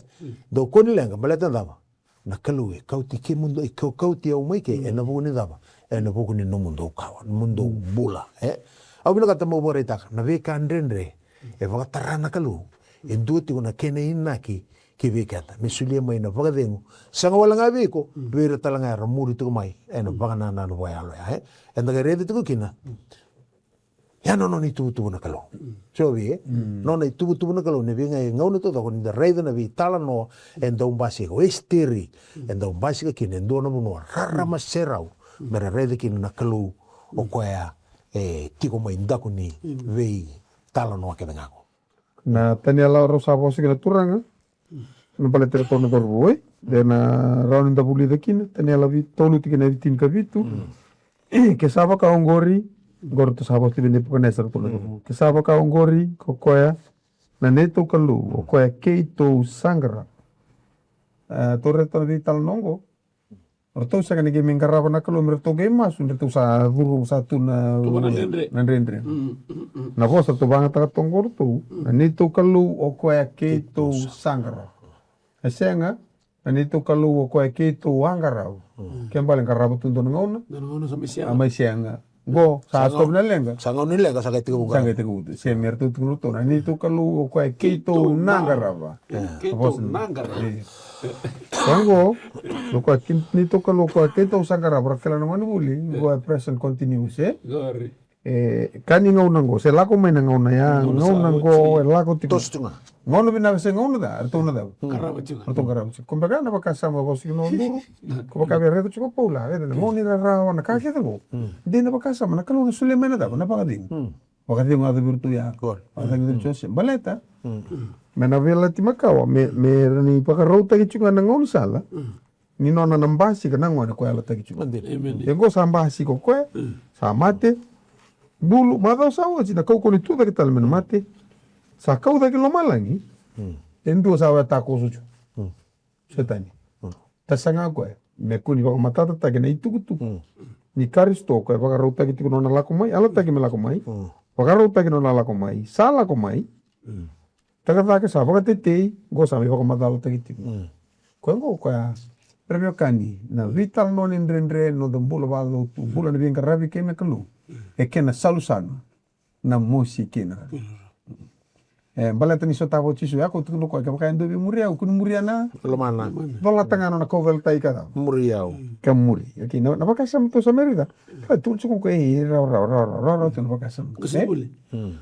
Dou kua ni leqa, baleta na cava? Na Kalou e kauti kemudou, e kau-, kauti au mai ke, ena vuku ni cava? Ena vuku ni nomudou kawa, nomudou bula, e? Au vinakata meu vakaraitaka na veika dredre e vakatara na Kalou, e dua tiko na kena inaki ki vei keda me solia mai na vakacegu. Sega wale ga vei iko, vei ira tale ga era muri tiko mai ena vakanananu vakayalo ya, e? Eda qai raica tiko kina. Ia na nona ituvatuva na Kalou. Se o vei, e? Nona ituvatuva na Kalou, na veiga e gauna taucoko ni da raica na veitalanoa e dau basika, o Esiteri, e dau basika kina e dua na vanua rarama serau, me ra raica kina na Kalou o koya e tiko mai daku ni veitalanoa kece ga qo. Na Taniela rau sa vosa kina na Turaga, na baleta iratou na cauravou, e? De na rawa ni da vulica kina, Taniela vi-, tolu tikina e tinikavitu. Ke sa vaka oqori, oqori ratou sa vosa tiko vei Nepukanesa, ratou na cauravou. Ke sa vaka oqori ko koya na neitou Kalou, o koya keitou saqara. E, tou raica tu na veitalanoa oqo. Ratou sega ni qai mai qarava na Kalou me ratou qai masu, ni ratou sa curu, sa tu na, tu na dredre. Na dredre. Mm, mm, mm. Na vosa ratou vagataka toka qo ratou. Mm. Na neitou Kalou o koya keitou saqara. E sega, na neitou Kalou o koya keitou a qarava. Mm. Ke bale qarava tu dua na gauna. Dua na gauna sa mai sega. A mai sega. Qo, sa stop na leqa. Sa gauna ni leqa, sa qai tekivu. Sa qai tekivu. Se me ratou tukuna ratou, na neitou Kalou o koya keitou na qarava. Keitou na qarava. Io. Sa qo, o koya kei-, neitou Kalou o koya keitou sa qarava, ra kila na gone vuli, qo e present continuous, e? Qori. E, ka ni gauna qo, se lako mai na gauna ya, gauna qo, e lako tiko. Toso tu ga. Gauna vinaka se gauna ca, eratou na cava? Qarava tiko. Eratou qarava tiko. Ko beka na vakasama ko sigi na duru. Ko vaka vei raica tiko o Paula, e, na gauna ni rarawa, na ka kece qo. Dei na vakasama, na Kalou na solia mai na cava, na vakacegu. Vakacegu a yaco vei iratou ya. Vakacegu vei Joseph. Baleta. Me na Veiyalayalati Makawa, me, me rawa ni vakarautaki tiko ga na gaunisala. Ni nona na basika na gone ko yalataki tiko. Amen. E qo sa basika o koya, sa mate, bulu, macawa sa oti, na kaukauwa ni tucake tale mai na mate, sa kau cake i lomalagi, e dua sa via takoso tiko. Setani. Ta saga o koya, me kua ni vakamatatataki na itukutuku ni Karisito, o koya vakarautaki tiko nona lako mai, yalataki me lako mai, vakarautaki nona lako mai, sa lako mai, Takacake sa vakatetei, qo sa mai vakamacalataki tiko. Koya qo koya, ra veiwekani, na veitalanoa ni dredre, noda bula vakalotu, bula na veiqaravi kei na Kalou. E kena salusanu, na mosi kei na rarawa. E, baleta ni sotava o Jisu, ya ko tukuna koya, kevaka e dua via muri au, kua ni muria na. Lomana. Colata ga nona kauveilatai ka cava. Muri au. Ka muri. Okay, na, na vakasama tou sa mai raica. Ka tukuna tiko koya, e, rawa, rawa, rawa, rawa, rawa, tu na vakasama.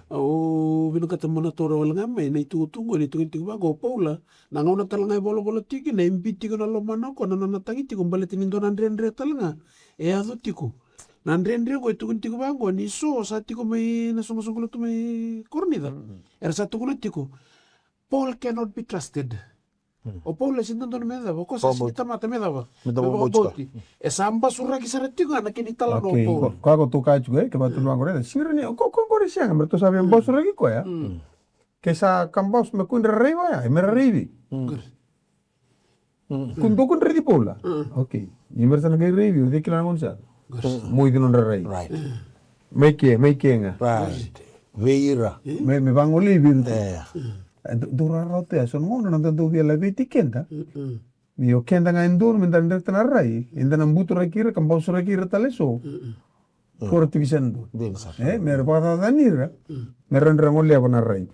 Au vinakata mo na taura wale ga mai na itukutuku, na itukutuku vaqo o Paula, na gauna tale ga e volavola tiko kina, e biu tiko na lomana o koya, na nona tagi tiko, baleta ni dua na dredre tale ga e yaco tiko. Na dredre qo e tukuni tiko vaqo ni so sa tiko mai na soqosoqo lotu mai Korinica. Era sa tukuna tiko, Paul cannot be trusted. O Paula e sega ni dodonu me cava, o koya sa sega ni tamata me cava, me vakabauti. E sa basuraki sara tiko ga na kena italanoa o Paula. Koya ko tou kaya tiko, e, kevaka tou na vaqori, e sega ni, ko, ko qori sega, me ratou sa via basuraki koya. Ke sa kabasu me kua ni ra raica ya, e me ra raici. Kua ni dou kua ni raici Paula. Okay. Ni me ra sa na qai raici, o cei kila na gaunisala. Moici nodra rai. Mai ke, mai ke ga. Vei ira. Me, me vagolei vei ira. E, dou, dou rarawa tu ya, so na gauna na dou, dou via laveti keda. Ni o keda ga e donu me da dreta na rai, eda na buturaki ira, kabasuraki ira tale so. Kora tiko i Senadua. Dina sara. E, me ra vakacacani ira. Me ra dra goleva na rai.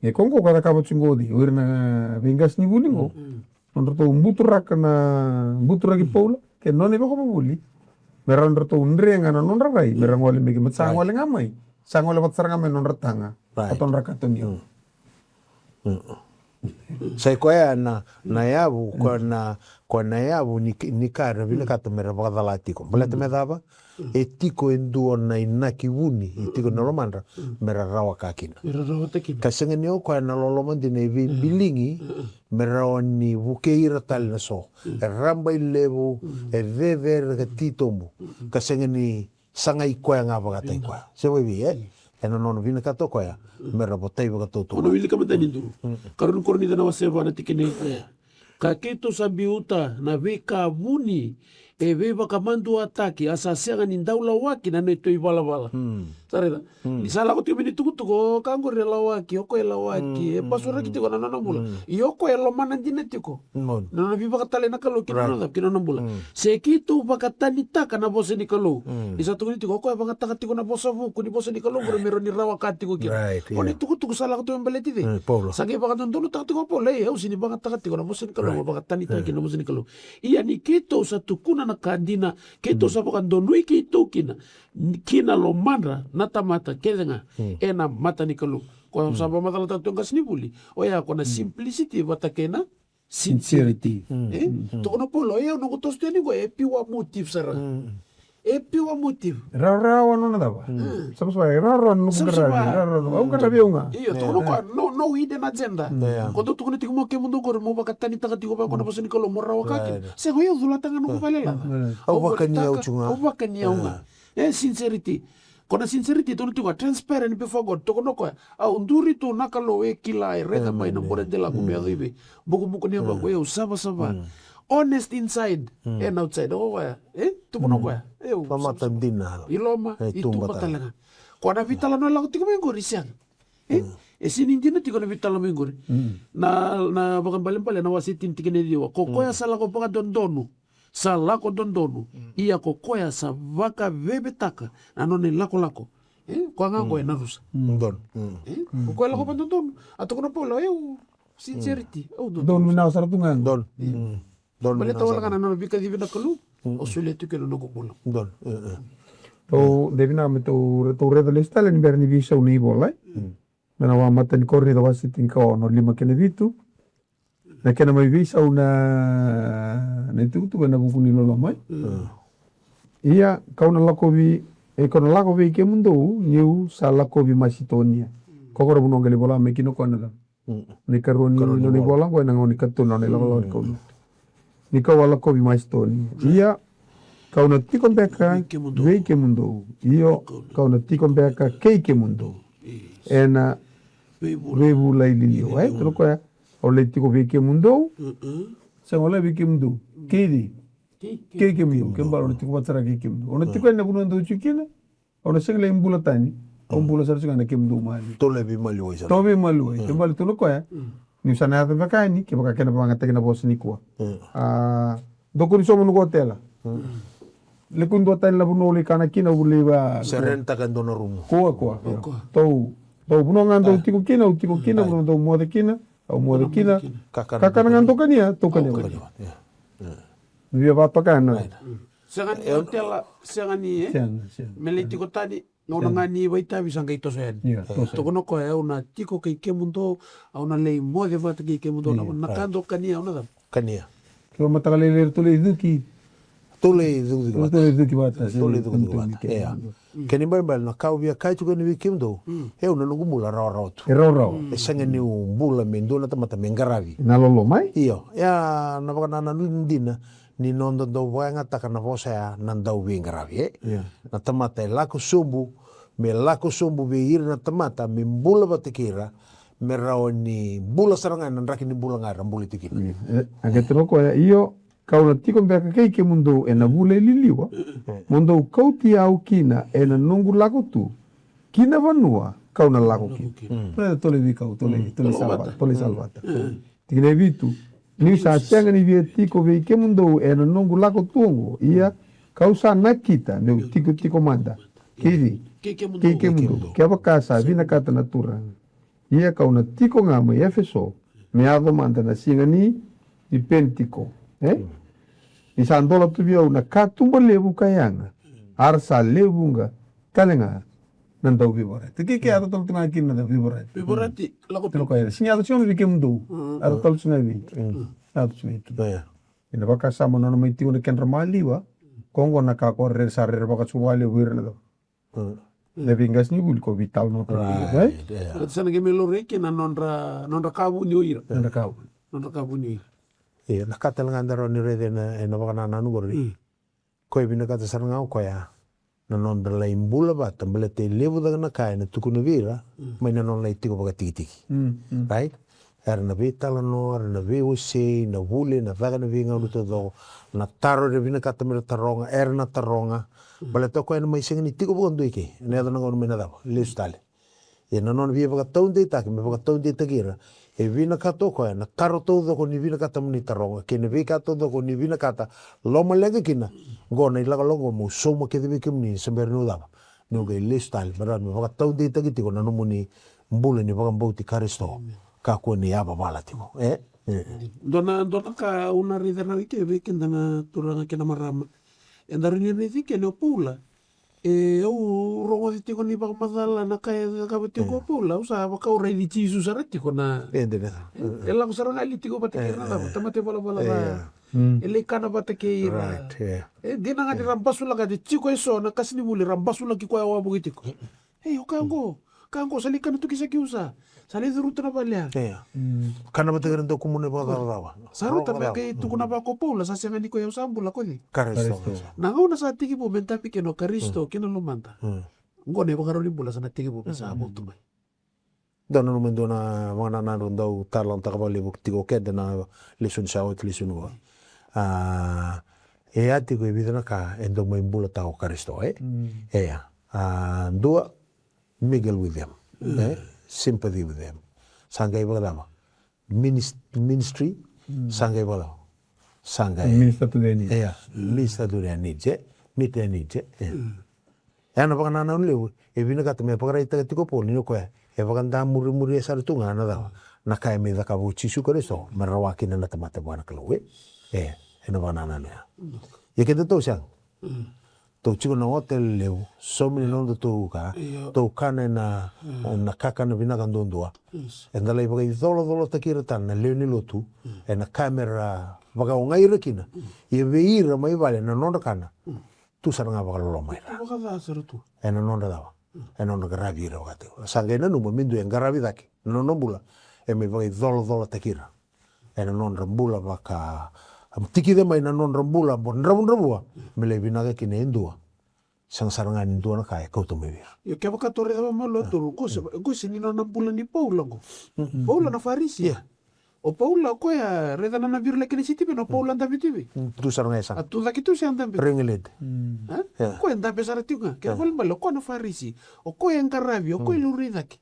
E ko qo ka cakava tiko qo, o ira na veiqasenivuli qo. Nodratou buturaka na buturaki Paula kei na nona ivakavuvuli. Me ra nodratou dre ga na nodra rai me ra gole mai ke, me sa gole ga mai. Sa gole vata sara ga mai na nodra taga. Ka todra katonio. Sa i koya na, na yavu, koya na, koya na yavu ni, ni ka era vinakata me ra vakacala tiko. Baleta me cava? E tiko e dua na inaki vuni e tiko na lomadra me ra rawa ka kina. Me ra rawata kina. Ka sega ni o koya na loloma dina e veibiligi me rawa ni vukei ira tale na so. E raba i levu, e cecere ka titobu. Ka sega ni sagai koya ga vakataki koya. Se vaivi, e? Ena nona vinakata o koya me ra votai vakatautauvata. Ona wilika mada ni duru. Karua ni Korinica na wase va na tikina e koya. Ka keitou sa biuta na veika vuni e veivakamaduataki, a sa sega ni dau lawaki na neitou ivalavala. Sa raica? Ni sa lako tiko mai ni tukutuku, o ka qori e lawaki, o koya e lawaki, e pasuraki tiko na nona bula. Ia o koya e lomana dina tiko na nona veivakatalai na Kalou kina nona cava, kina nona bula. Se keitou vakatanitaka na vosa ni Kalou. Ni sa tukuni tiko o koya e vagataka tiko na vosa vuku ni vosa ni Kalou qori me rawa ni rawa ka tiko kina. Right, yeah. O ni tukutuku sa lako tiko me baleti cei? Sa qai vakadodonutaka tiko o Paula, e, au sega ni vagataka tiko na vosa ni Kalou, vakatanitaka kina na vosa ni Kalou. Ia ni keitou sa tukuna na ka dina, keitou sa vakadonui keitou kina, kina lomadra na tamata kece ga ena mata ni Kalou. Ko sa vakamacalataka tu e qasenivuli, oya ko na simplicity vata kei na sincerity. E? Tukuna o Paula, oya noqu toso tu yani qo e pure motive sara ga. E pure motive. Rawarawa nona cava? Savasava, e rawarawa na noqu qaravi, rawarawa, au qaravi au ga. Io, tukuna o koya, no, no hidden agenda. Ko dou tukuna tiko mo kemudou qori mo vakatanitaka tiko vaqo na vosa ni Kalou mo rawa ka kina. Sega, o yau culata ga noqu vale laca. Au vakani au tu ga. Au vakani au ga. E sincerity. Ko na sincerity, tukuna tiko a transparent before God. Tukuna o koya, au duri tu na Kalou e kila, e raica mai na bure delaqu me yaco i vei. Bukubuku ni yavaqu, e au savasava. Honest inside and outside. O koya, e? Tukuna o koya, e au savasava. I loma, i tuba tale ga. Ko na veitalanoa e lako tiko mai qori, sega. E? E sega ni dina tiko na veitalanoa mai qori. Na, na Vakaibalebale na wase tini tikina e ciwa. Ko koya sa lako vakadodonu. Sa lako dodonu, ia ko koya sa vakavevetaka na nona ilakolako. E, koya ga koya na rusa. Donu. E, ko koya lako vakadodonu. A tukuna o Paula, e, au sincerity, au donu. Donu vinaka sara tu ga. Donu. Donu. Baleta wale ga na nona veikacivi na Kalou. Au solia tu kina noqu bula. Donu. Tou, de vinaka me tou, tou raica lesu tale ni bera ni veisau na ivola, e? Me na wa Matai ni Korinica wase tinikaono, lima kei na vitu. Na kena mai veisau na, na itukutuku ena vuku ni loloma. Ia, kau na lakovi, e, kau na lako vei kemudou, niu sa lakovi Masitonia. Ko koya na vanua qai lai vola mai kina o koya na cava? Na ikarua ni nona ivola qo, ena gauna ni katolu na nona ilakolako ni kaulotu. Ni kau a lakovi Masitonia. Ia, kau na tiko beka vei kemudou. Io, kau na tiko beka kei kemudou. Ena veivula i liliwa, e, tukuna o koya, au lai tiko vei kemudou. Sega, au lai vei kemudou. Kei cei? Kei kemudou. Kei kemudou. Kei bala au na tiko vata sara kei kemudou. Au na tiko ena vanua dou tiko kina. Au na sega lai bula tani. Au bula sara tiko ga ena kemudou maliwa. Tou lai veimaliwai sara. Tou veimaliwai. Kei bala tukuna o koya, niu sa na yaco beka yani, kevaka kena vagataki na vosa nikua. A, dou kua ni sauma noqu otela. Lequ dua tani na vanua au lai kana kina, au lai va. Se renitaka e dua na rumu. Kua, kua. Tou, tou vanua ga dou tiko kina, au tiko kina, vanua dou moce kina, au moce kina. Kakana ga dou kania, tou kania. Via vatoka na. Sega ni otela, sega ni, e? Sega, sega. Me lai tiko tani, gauna ga ni vakaitavi sa qai toso yani. Ia, toso. Tukuna o koya, au na tiko kei kemudou, au na lai moce vata kei kemudou, na ka dou kania, au na cava? Kania. Kei mataka lailai eratou lai cuki. Tou lai cukicuki vata. Tou lai cukicuki vata. Tou lai cukicuki vata. Ia. Kena ibalebale na ka au via kaya tiko yani vei kemudou, e, au na noqu bula rawarawa tu. E rawarawa. E sega niu bula me dua na tamata me qaravi. Na loloma, e? Io. Ia, na vakanananu dina ni noda dau vakayagataka na vosa ya na dauveiqaravi, e? Ia. Na tamata e lako sobu, me lako sobu vei ira na tamata me bula vata kei ira, me rawa ni bula sara ga ena draki ni bula ga era bula tiko kina. Ia. E, a qai tukuna o koya, io, kau na tiko beka kei kemudou ena vula i liliwa, mo dou kauti au kina ena noqu lako tu ki na vanua kau na lako kina. Tou lai veikau, tou lai, tou lai sala vata, tou lai sala vata. Tikina e vitu, niu sa sega ni via tiko vei kemudou ena noqu lako tu oqo, ia kau sa nakita meu tikotiko mada Kei cei? Kei kemudou. Kevaka sa vinakata na Turaga, ia kau na tiko ga mai Efeso me yaco mada na siga ni, ni Penitiko. E? Ni sa dola tu vei au na katuba levu ka yaga, a ra sa lewe vuqa tale ga na dauveivorati. Kei ke yaco tale tu ga kina na dauveivorati. Veivorati, lako tu. Sega ni yaco tu ga vei kemudou. Yaco tale tu ga vei. Yaco tu ga vei. Ena vakasama nona mai tiko na kedra maliwa. Ko oqo na ka ko rere sa rere vakasuka vakalevu ira na cau. Na veiqasenivuli ko veitalanoataka. Right, yeah. Sa na qai mai laurai kina na nodra, nodra ka vuni o ira. Nodra ka vuni. Nodra ka vuni o ira. Io, na ka tale ga da rawa ni raica ena, ena vakanananu qori. Ko e vinakata sara ga o koya na nodra lai bula vata, baleta e levu cake na ka ena tukuna vei ira mai na nona lai tiko vakatikitiki. Right? Era na veitalanoa, era na veiwasei, na vuli, na caka, na veigauna taucoko, na taro era vinakata mera taroga, era na taroga. Baleta o koya ena mai sega ni tiko vakadua i ke, ena yaco na gauna me na cava, lesu tale. Ia na nona via vakataudeitaki, me vakataudeitaki ira, e vinakata o koya na taro taucoko ni vinakata mo ni taroga kei na veika taucoko ni vinakata lomaleqa kina. Qo na ilakolako qo meu sauma kece vei kemuni, se bera niu cava, niu qai lesu tale, me rawa me vakataudeitaki tiko na nomuni bula ni vakabauti Karisito. Kakua ni yavavala tiko. E? E. Dua na, dua na ka au na raica rawa i ke vei keda na turaga kei na marama. Eda rawa ni raici kina o Paula. E, au rogoci tiko ni vakamacala na ka e cakava tiko o Paula. Au sa vaka au raici Jisu sara tiko na. E, dina. E lako sara ga li tiko vata kei na cava, tamata e valavala ca. E lai kana vata kei ira. E dina ga ni ra basulaka, e tiko eso na qasenivuli ra basulaki koya wavoki tiko. Ei, o ka qo, ka qo sa lai kana tu ki sa kiu sa. Sa lai curuta na vale ya. Kana vata kei ira dau kumuna ivakacavacava. Sa rauta me qai tukuna vaka o Paula, sa sega ni ko i au sa bula, ko cei? Karisito. Na gauna sa tekivu me dabe kina o Karisito kina lomada, qo na ivakarau ni bula sa na tekivu me sa votu mai. Dau nanuma e dua na vakanananu dau talanoataka vakalevu tiko o keda na lesoni sa oti, lesoni qo. A, e a tiko e vica na ka e dau mai bulataka o Karisito, e? Eya. A, dua, mingle with them. E? Sympathy with them. Sa qai vakacava? Minis-, ministry, sa qai vakacava? Sa qai minister to their needs. Eya, minister to their needs, e? Meet their needs, e? Ena vakanananu levu e vinakata me vakaraitaka tiko o Paula ni o koya e vakadamurimuria sara tu ga na cava, na ka e mai cakava o Jisu Karisito me rawa kina na tamata vua na Kalou, e? E, ena vakanananu ya. Ia keda tou sega. Tou tiko na otela levu, saumi na nodatou ka, tou kana ena, na kakana vinaka duadua. Eda lai vakaicolacolotaki ira tale na lewe ni lotu ena ka mera vakaogai ira kina. Ia vei ira mai vale na nodra kana tu sara ga vakaloloma ira. Tu vakaca sara tu. Ena nodra cava? Ena nodra qaravi ira vakatiko. Sa qai nanuma me dua e qaravi cake na nodra bula, e mai vakaicolacolotaki ira ena nodra bula vaka, tikica mai na nodra bula bo dravudravua me lai vinaka kina e dua. Sega sara ga ni dua na ka e kauta mai vei ira. Io, kevaka tou raica vakamalua, tou qo se, qo se ni nona bula ni Paula qo. Paula na Farisi. Ia. O Paula o koya, raica na, na viri laki na Sitiveni, o Paula a dabe tu vei? Tu sara ga e sa. A tu cake tu se a dabe? Ringilete. A? Ia. O koya e dabe sara tiko ga. Kena ibalebale o koya na Farisi. O koya e qaravi, o koya e laurai cake.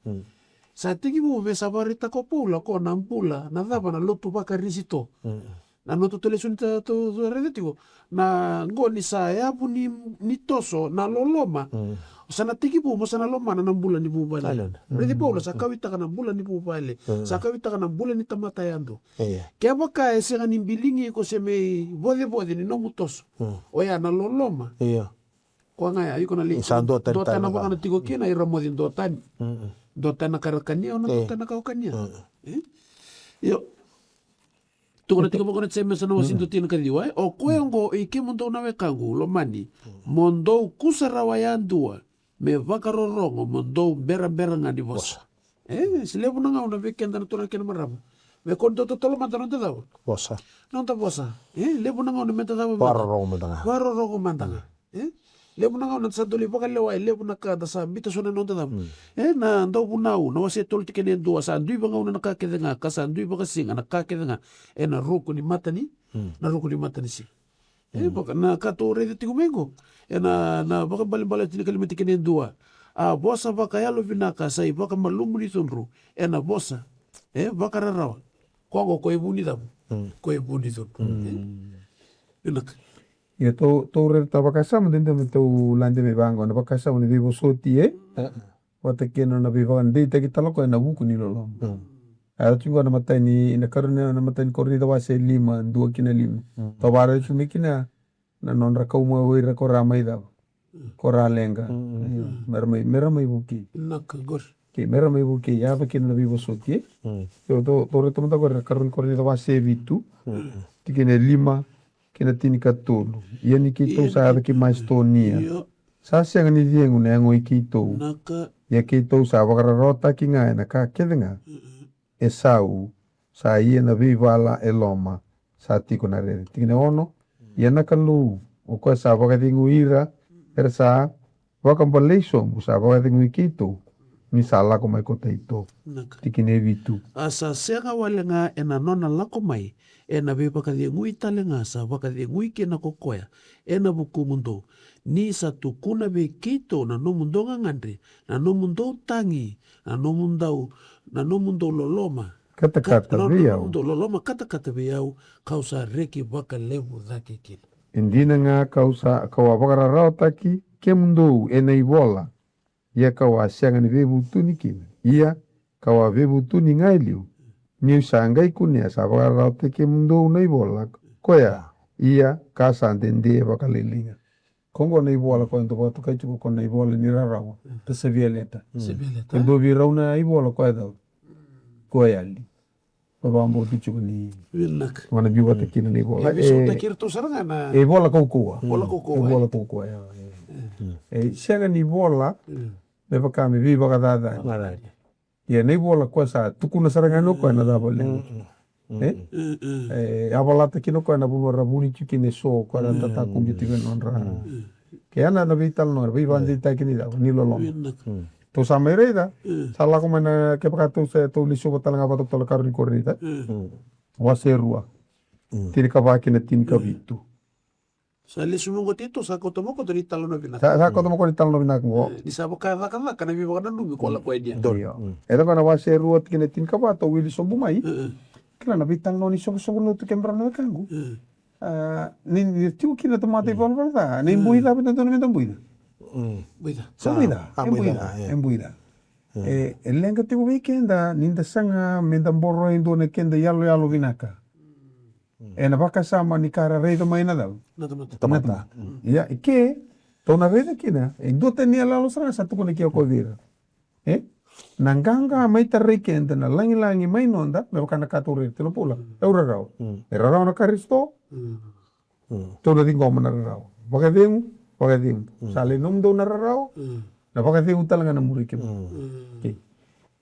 Sa tekivu me sa vakaraitaka o Paula o koya na bula, na cava, na lotu vaKarisito. Na nodatou lesoni tou raica tiko na qo ni sa yavu ni, ni toso na loloma. O sa na tekivu mo sa na lomana na bula ni vuvale. Raici Paula sa kauaitaka na bula ni vuvale. Sa kauaitaka na bula ni tamata yadua. Kevaka e sega ni biligi iko se me ivocevoce ni nomu toso, oya na loloma. Koya ga ya, iko na lai duatani, duatani na vaka na tiko kina, ira moce duatani. Duatani na ka ra kania, o na duatani na ka o kania. Io. Tukuna tiko vaka na Jemesa na wase dua, tikina ka ciwa, e? O koya oqo, oi kemudou na wekaqu lomani, mo dou kusarawa yadua me vakarorogo, mo dou berabera ga ni vosa. E, se levu na gauna vei keda na turaga kei na marama, me ko dou totolo mada noda cava? Vosa. Noda vosa. E, levu na gauna meda cava mada? Vakarorogo mada ga. Vakarorogo mada ga. E? Levu na gauna da sa dau lai vakalewa e levu na ka da sa biuta so na noda cava. E, na Dauvunau na wase tolu, tikina e dua, sa dui vagauna na ka kece ga, ka sa dui vakasiga na ka kece ga ena ruku ni matani, na ruku ni matanisiga. E, vaka na ka tou raica tiko mai qo ena, na Vakabalebaleti tinikalima, tikina e dua. A vosa vakayalovinaka sa ivakamalumu ni cudru ena vosa, e, vakararawa. Koya qo ko e vu ni cava? Ko e vu ni cudru. E? Vinaka. Ia tou, tou raica na vakasama, dede me tou lade mai vaqo, na vakasama ni veivosoti, e? Vata kei na nona veivakadeitaki tale o koya ena vuku ni loloma. A yaco tiko qo na matai ni, na karua ni, na matai ni Korinica wase lima, dua ki na lima. Tou vakaraica tiko mai kina na nodra kau mai o ira ko ra mai cava? Ko ra leqa. Io, me ra mai, me ra mai vukei. Vinaka qori. Kei me ra mai vukei, yaco kina na veivosoti, e? Io, tou, tou raica mada qori na karua ni Korinica wase vitu, tikina e lima ki na tinikatolu. Ia ni keitou sa yaco ki Masitonia, sa sega ni cegu na yago i keitou. Ia keitou sa vakararawataki ga ena ka kece ga e sau, sa ia na veivala e loma, sa tiko na rere. Tikina e ono. Ia na Kalou, o koya sa vakacegui ira era sa vakabalei sobu, sa vakacegui keitou ni sa lako mai ko Taito. Tikina e vitu. A sa sega wale ga ena nona lako mai, ena veivakacegui tale ga sa vakacegui kina ko koya ena vukumudou, ni sa tukuna vei keitou na nomudou gagadre, na nomudou tagi, na nomudou, na nomudou loloma, katakata vei au. Nomudou loloma katakata vei au, kau sa reki vakalevu cake kina. E dina ga kau sa, kau a vakararawataki kemudou ena ivola, ia kau a sega ni veivutuni kina. Ia kau a veivutuni ga e liu, niu sa qai kunea sa vakararawataki kemudou na ivola koya, ia ka sa dede vakalailai ga. Ko qo na ivola koya dou vakatokai tiko ko na ivola ni rarawa. Perseverance letter. Perseverance letter. E dua vei rau na ivola koya cau, koya yali. Ko vakabauti tiko ni. Vinaka. Ko na biu vata kina na ivola. E veisautaki iratou sara ga na ivola kaukauwa. Ivola kaukauwa. Ivola kaukauwa, ya. E sega ni ivola me vaka me veivakacacani. Ia na ivola koya sa tukuna sara ga ni o koya na cava levu. E? E a valata kina o koya na vanua ra vuni tiko kina eso, koya ra tatakumi tiko ena nodra. Ke ya na veitalanoa, veivakadeitaki ni cava, ni loloma. Tou sa mai raica, sa lako mai na, kevaka tou sa, tou lesuva tale ga vata tale karua ni Korinica. Wase rua. Tinikava ki na tinikavitu. Sa lesu mai qo Taito, sa kauta mai koto ni talanoa vinaka. Sa, sa kauta mai koto ni talanoa vinaka qo. E, ni sa vaka cakacaka na veivakananumi ko lako yani. Io. E cava na wase rua tikina tinikava tou wili sobu mai. Kila na veitalanoa ni soqosoqo lotu kei bera na wekaqu. A, ni, ni tiko kina tamata ivalavala ca, na iboi cava e dodonu meda boica? Boica. Sa boica. E boica. E boica. E, e leqa tiko vei keda ni da saga meda boro e dua na keda iyaloyalo vinaka. Ena vakasama ni ka ra raica mai na cava? Na tamata. Ia, e ke tou na raica kina e dua tani iyaloyalo sara ga sa tukuna ki o koya vei ira. E? Na qaqa mai tarai keda na lagilagi mai noda, me vaka na ka tou raica tiko na Paula. E au rarawa. E rarawa na Karisito. Tou na ciqoma na rarawa. Vakacegu, vakacegu. Sa lai nomudou na rarawa. Na vakacegu tale ga na muri kemudou. Kei.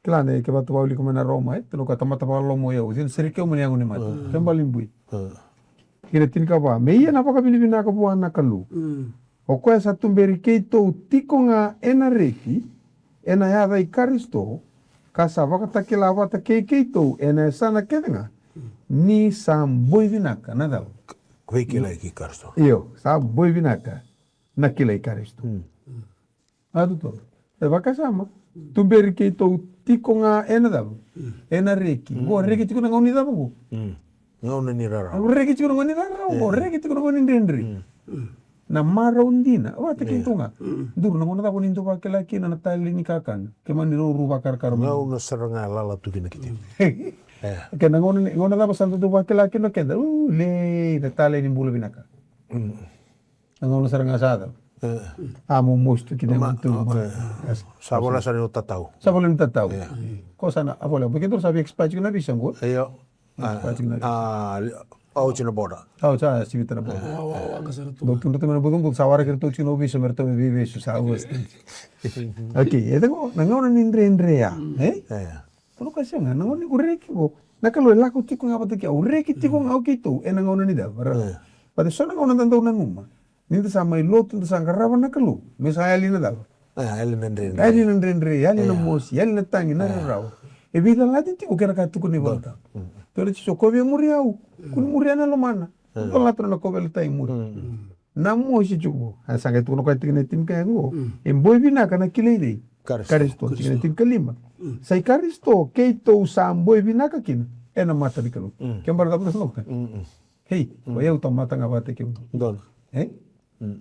Kila na, kevaka tou wilika mai na Roma, e, tou na kaya tamata vakaloloma o yau, o cei na sereki au mai na yago ni mate? Kena ibalebale ni bui. Kena tinikava, me ia na vakavinavinaka vua na Kalou, o koya sa tuberi keitou tiko ga ena reki, ena yaca i Karisito, ka sa vakatakila vata kei keitou ena yasana kece ga, ni sa boi vinaka na cava? Veikilai kei Karisito. Io, sa boi vinaka na kilai Karisito. A totolo. E vakasama. Tuberi keitou tiko ga ena cava? Ena reki. Qo reki tiko na gauna ni cava qo? Gauna ni rarawa. Qo reki tiko na gauna ni rarawa. Qo reki tiko na gauna ni dredre. Na marau dina. Vata keitou ga. Duru na gauna cava ni dau vakila kina na talei ni kakana? Ke mani rau ru vakarakara mai. Gauna sara ga lala tu kina kiti. Ke na gauna ni, gauna cava sa dau vakila kina keda? U, lei na talei ni bula vinaka. Na gauna sara ga sa cava? A momosi tu kina e tu. Sa vola sara ni o tatau. Sa vola ni tatau. Ko sa na a vola. Porque dou sa via expire tiko na visa qo. Io. Expire tiko na visa. A oti na boda. A oti, a sivita na boda. Dou tu na tu me na butubutu sa waraki ratou tiko na visa me ratou me veivesu sa ua. Okay, e tako na gauna ni dredre ya. E? Ko na ka sega, na gauna ni ko reki ko. Na Kalou e lako tiko ga vata kei au, reki tiko ga o keitou ena gauna ni cava? Rarawa. Vata so na gauna da dau nanuma ni da sa mai lotu, da sa qarava na Kalou me sa yali na cava? Yali na dredre, yali na mosi, yali na tagi, na rarawa. E veicalati tiko kei na ka tukuna i Volatabu. Tou na tiso ko via muri au, kua ni muria na lomana. Volatabu na kauveilatai muri. Na mosi tiko. A sa qai tukuna koya tikina e tinikava qo. E boi vinaka na kilai cei? Karisito. Karisito, tikina e tinikalima. Sa i Karisito keitou sa boi vinaka kina ena mata ni Kalou. Ke bara cava na soqo? Hei, o yau tamata ga vata kei au. Donu. E?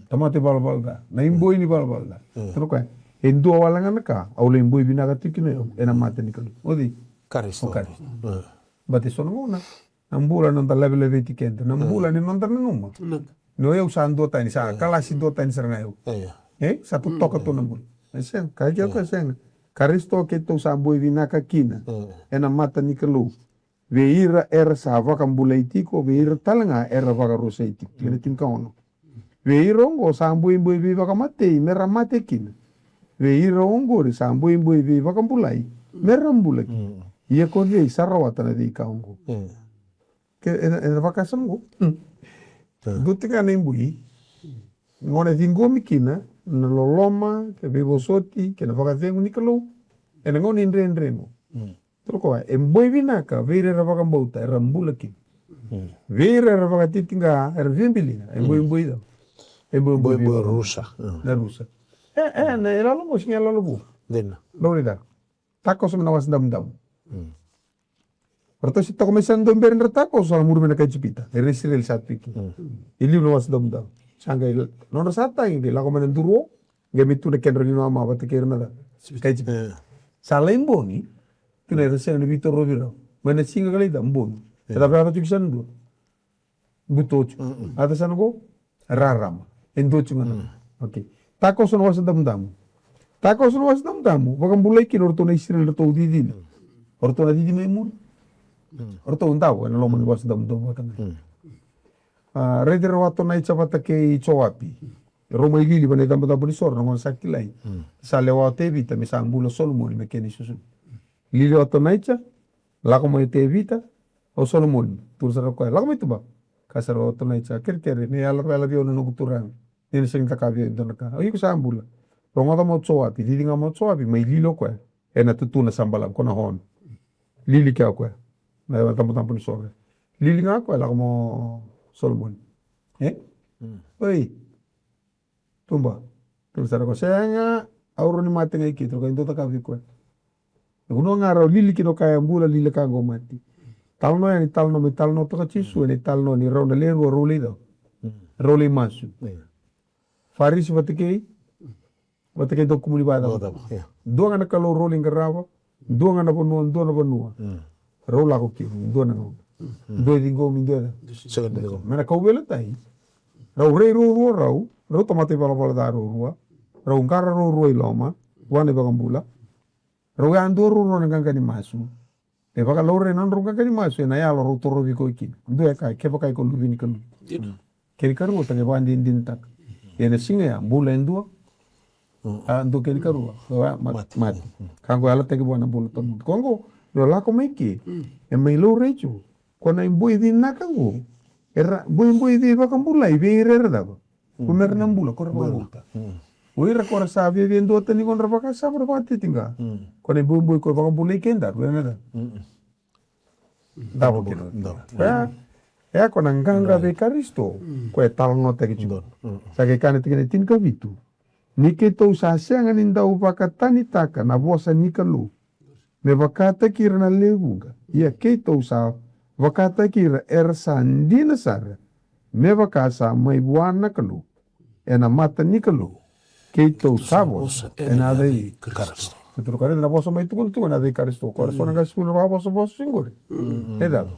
Tamata ivalavala ca, na iboi ni valavala ca. Toro koya, e dua wale ga na ka au lai boi vinaka tiko kina o yau ena mata ni Kalou. O cei? Karisito. O Karisito. Bata e so na gauna na bula na noda lavelaveti keda, na bula ni noda nanuma ni o yau sa duatani, sa kalasi duatani sara ga yau. E sa totoka tu na bula. E sega, ka kea koya sega. Karisito keitou sa boi vinaka kina ena mata ni Kalou vei ira era sa vakabulai tiko, vei ira tale ga era vakarusai tiko. Tikina tinikaono. Vei ira oqo sa boiboi veivakamatei me ra mate kina, vei ira oqori sa boiboi veivakabulai me ra bula kina. Ia ko cei sa rawata na veika oqo? Ke ena, ena vakasama oqo, dua tiko ga na iboi, gona e ciqomi kina na loloma, ke veivosoti, ke na vakacegu ni Kalou ena gauna e dredre oqo. Toro koya, e boi vinaka vei ira era vakabauta, era bula kina. Vei ira era vakatitiqa, era via biliga, e boiboi cava? E boiboi vei ira rusa. Na rusa. E, e, na ilalo qo sega ni ilalo vou. Dina. Rau raica. Takoso mai na Wasa Damudamu. Ratou se toka mai sa dau bera ni ra takoso, sa muri mai na kai Ijipita. Era Isireli sa tu i ke. E liu na Wasa Damudamu. Sa qai nodra sa tagi, qai lako mai na duru o, qai mai tu na kedra ni mama vata kei ira na cava? Kai Ijipita. Sa lai bogi, tu na era sega ni veitorovi rau. Mai na siga ka lai ca, bogi. E cava e yaco tiko sa na dua? Buto tiko. A ca sa na qo? Rarama. E dua tiko ga na. Okei. Takoso na Wasa Damudamu. Takoso na Wasa Damudamu. Vakabulai kina o ratou na Isireli, ratou cici. O ratou na cici mai muri. O ratou davo ena loma ni Wasa Damudamu vata ga. A, raici rau o Atonaija vata kei Joapi. Rau mai lili vata na icabocabo ni soro, na gauna sa kilai. Sa lewa o Tevita me sa bula o Solomoni me kena isosomi. Lili o Atonaija, lako mai o Tevita, o Solomoni, tukuna sara o koya, lako mai tuba. Kaya sara o Atonaija, kerekere, ni yala, yala vei au na noqu turaga. Ni na sega ni cakava vei au e dua na ka. O iko sa bula. Rogoca mai o Joapi, cici ga mai o Joapi, mai lili o koya ena tutuna sa balavu, ko na hon. Lili kea o koya. Na icabocabo ni soro. Lili ga o koya, lako mai o Solomoni. E? Oi. Tuba. Tukuna sara o koya, sega, au rawa ni mate ga i ke, toro koya, dou cakava vei koya. Na vanua ga rau lili kina o koya e bula, lili ka qo mate. Talanoa yani, talanoa mai, talanoataka o Jisu ena italanoa ni rau na lewe rua rau lai cava? Rau lai masu. Farisi vata kei, vata kei dau kumuni vakacava? Dua ga na Kalou rau lai qarava, dua ga na vanua, dua na vanua. Rau lako kina, dua na gauna. Dua e ciqomi, dua e cava? Sega ni ciqomi. Me na kauveilatai. Rau rai ruarua rau, rau tamata ivalavala ca ruarua. Rau qara ruarua i loma, vua na iVakabula. Rau yadua ruarua na qaqa ni masu. E vakalaurai na nodrau qaqa ni masu ena yalo rau torovi koya kina. Dua e kaya, kevaka iko luve ni Kalou, kena ikarua, taqai vakadinadinataka. Ia na siga ya, bula e dua. A, dua kena ikarua. Mate. Ka qo yalataki vua na bula tawamudu. Ko qo, ni o lako mai ke, e mai laurai tu. Ko na iboi vinaka qo. Era boiboi veivakabulai vei ira era cava? Ko mera na bula, ko ra vakabauta. O ira ko ra sa viavia duatani, ko ra vakasama, ra vakatitiqa. Ko na iboiboi ko vakabulai kedaru ena cava? Davo kina. Koya, e a ko na qaqa vei Karisito, ko e talanoataki tu. Sa qai kaya na tikina tinikavitu. Ni keitou sa sega ni dau vakatanitaka na vosa ni Kalou me vakataki ira na lewe vuqa. Ia keitou sa vakataki ira era sa dina sara me vaka sa mai vua na Kalou, ena mata ni Kalou. Keitou sa vosa ena yaca i Karisito. Keitou na vosa mai tukutuku ena yaca i Karisito. Ko ra so na qai sulu na vakavosavosa siqori. E cava?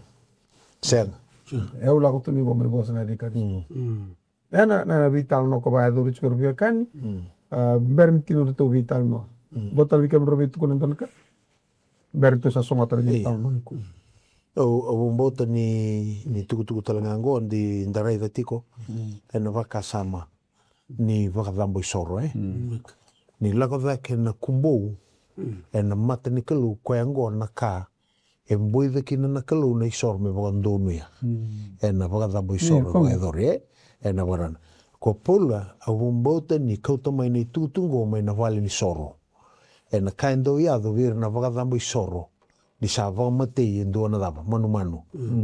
Sega. E au lako tu ni vo mai vosa ena yaca i Karisito. Ena, na veitalanoa ko vakayacori tiko na veiwekani. A, bera ni tiko na ratou veitalanoa. Dua tale vei kemudrau veitukuna e dua na ka. Bera ni tou sa sogota na veitalanoa ni kua. Au, au vakabauta ni, ni tukutuku tale ga oqo de da raica tiko ena vakasama ni vakacabo isoro, e? Ni lako cake na kubou ena mata ni Kalou, koya oqo na ka e boica kina na Kalou na isoro me vakadonuya. Ena vakacabo isoro, e vakayacori, e? Ena vakarana. Ko Paula, au vakabauta ni kauta mai na itukutuku oqo mai na vale ni soro. Ena ka e dau yaco vei ira na vakacabo isoro, ni sa vakamatei e dua na cava? Manumanu.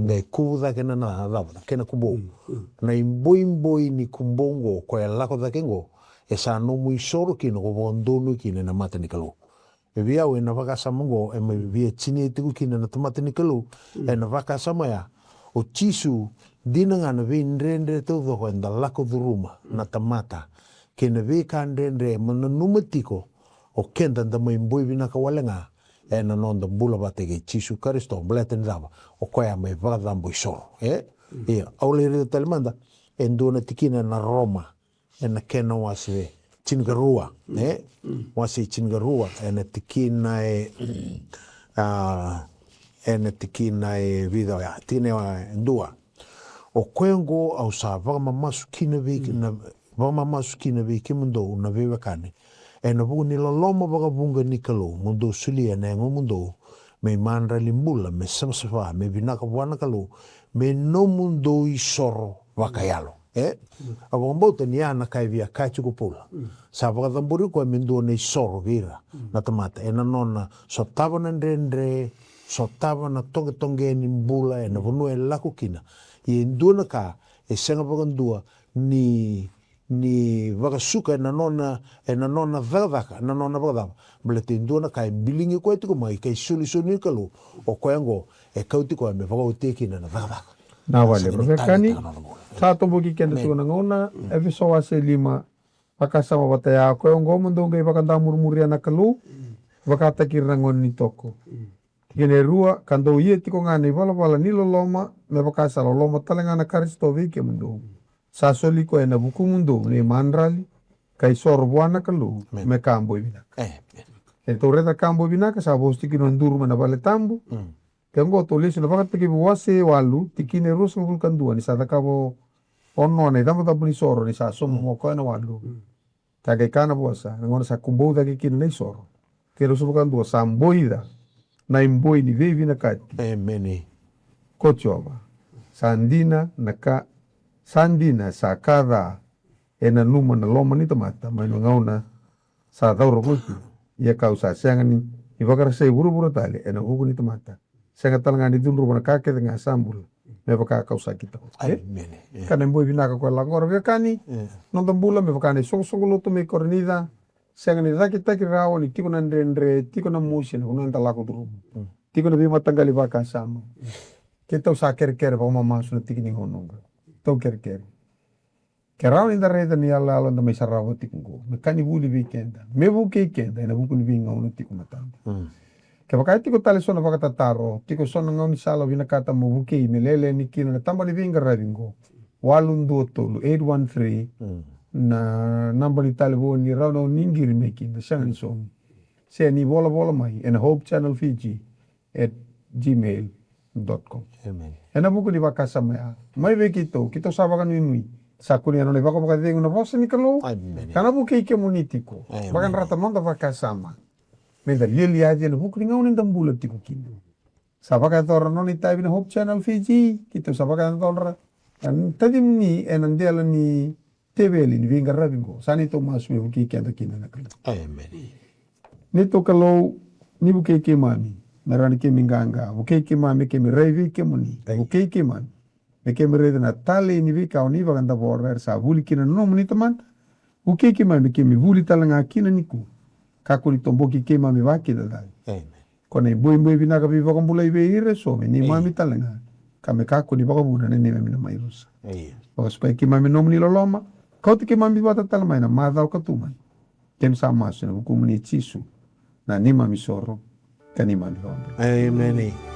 Qai kuvu cake na, na cava? Na kena kubou. Na iboiboi ni kubou oqo, ko e lako cake oqo, e sa nomu isoro kina, ko vakadonui kina ena mata ni Kalou. E vei au ena vakasama oqo, e mai via tinia tiko kina na tamata ni Kalou ena vakasama ya. O Jisu, dina ga na veidredre taucoko eda lako curuma na tamata kei na veika dredre mo nanuma tiko, o keda da mai boi vinaka wale ga ena noda bula vata kei Jisu Karisito. Baleta ni cava? O koya mai vakacabo isoro. E? Ia, au lai raica tale mada e dua na tikina na Roma, ena kena wase tinikarua, e? Wase tinikarua, ena tikina e, a, ena tikina e vica oya, tikina e dua. O koya oqo au sa vakamamasu kina vei, na, vakamamasu kina vei kemudou na veiwekani, ena vuku ni loloma vakavuqa ni Kalou mo dou solia ena yagomudou, me imadrali bula, me savasava, me vinaka vua na Kalou, me nomudou isoro vakayalo. E? Au vakabauta ni a na ka e via kaya tiko o Paula. Sa vakacabori koya me dua na isoro vei ira na tamata ena nona sotava na dredre, sotava na toqetoqe ni bula ena vanua e lako kina. Ia e dua na ka e sega vakadua ni, ni vakasuka ena nona, ena nona cakacaka, na nona vakacava. Baleta e dua na ka e biligi koya tiko mai ka isolisoli ni Kalou. O koya oqo e kauti koya me vakaotia kina na cakacaka. Na wale, sa veiwekani, sa toboki keda tiko na gauna. Efeso wase lima, vakasama vata ya, o koya oqo mo dou qai vakadamurimuria na Kalou, vakataki ira na gone ni toko. Tikina e rua, ka dou ia tiko ga na ivalavala ni loloma, me vaka sa loloma tale ga na Karisito vei kemudou. Sa soli koya ena vukumudou na imadrali ka isoro vua na Kalou me ka boi vinaka. E, tou raica ka boi vinaka, sa vosa tiko na duru mai na vale tabu. Ke oqo tou lesu na Vakatekivu wase walu, tikina e ruasagavulu ka dua, ni sa cakava o Noa na icabocabo ni soro, ni sa sobu mai o koya na walu. Ka qai kaya na vosa, na gauna sa kubou cake kina na isoro, ke ruasagavulu ka dua, sa boica na iboi ni veivinakati. Emeni. Ko Jiova, sa dina na ka, sa dina sa ka ca e nanuma na loma ni tamata mai na gauna sa cauroko kina. Ia kau sa sega ni, ni vakarasai vuravura tale ena vuku ni tamata. Sega tale ga ni cudruva na ka kece ga sa bula, me vaka kau sa kitaka. Emeni. Ka na iboi vinaka koya lako qori, veiwekani. Noda bula me vaka na isoqosoqo lotu mai Korinica. Sega ni cakitaki rawa ni tiko na dredre, tiko na mosi ena vanua eda lako curuma. Tiko na veimataqali vakasama. Keitou sa kerekere vakamamasu na tiki ni gauna oqo. Tou kerekere. Ke rawa ni da raica na iyaloyalo eda mai sarava tiko oqo me ka ni vuli vei keda, me vukei keda ena vuku ni veigauna tiko matada. Kevaka e tiko tale so na vakatataro, tiko so na gaunisala o vinakata mo vukei me lele yani kina na taba ni veiqaravi oqo, walu dua tolu, eight one three, na naba ni talevoni, rawa ni qiri mai kina, sega ni sogo. Se ni volavola mai ena Hope Channel Fiji at gmail dot com. Ena vuku ni vakasama ya mai vei keitou, keitou sa vakanuinui sa kunea na nona ivakavakacegu na vosa ni Kalou. Ka na vukei kemuni tiko. Vakayadrata na noda vakasama me da lialiaci ena vuku ni gauna eda bula tiko kina. Sa vakayacora na nona itavi na Hope Channel Fiji, keitou sa vakayacora na tacimuni ena dela ni teveli ni veiqaravi oqo. Sa neitou masu me vukei keda kina na Kalou. Neitou Kalou, ni vukei keimami me rawa ni keimami qaqa, vukei keimami me keimami rai vei kemuni, vukei keimami me keimami raica na talei ni veika o ni vakadavora era sa vuli kina na nomuni tamata. Vukei keimami me keimami vuli tale ga kina nikua. Kakua ni toboki keimami vakidacala. Ko na ibuibui vinaka veivakabulai vei ira eso me neimami tale ga, ka me kakua ni vakavuna na neimami na mai rusa. Vakasukai keimami nomuni loloma, kauti keimami vata tale mai na macawa ka tu mai. Keimami sa masu ena vukumuni Jisu, na neimami soro ka neimami vakabula. Emeni.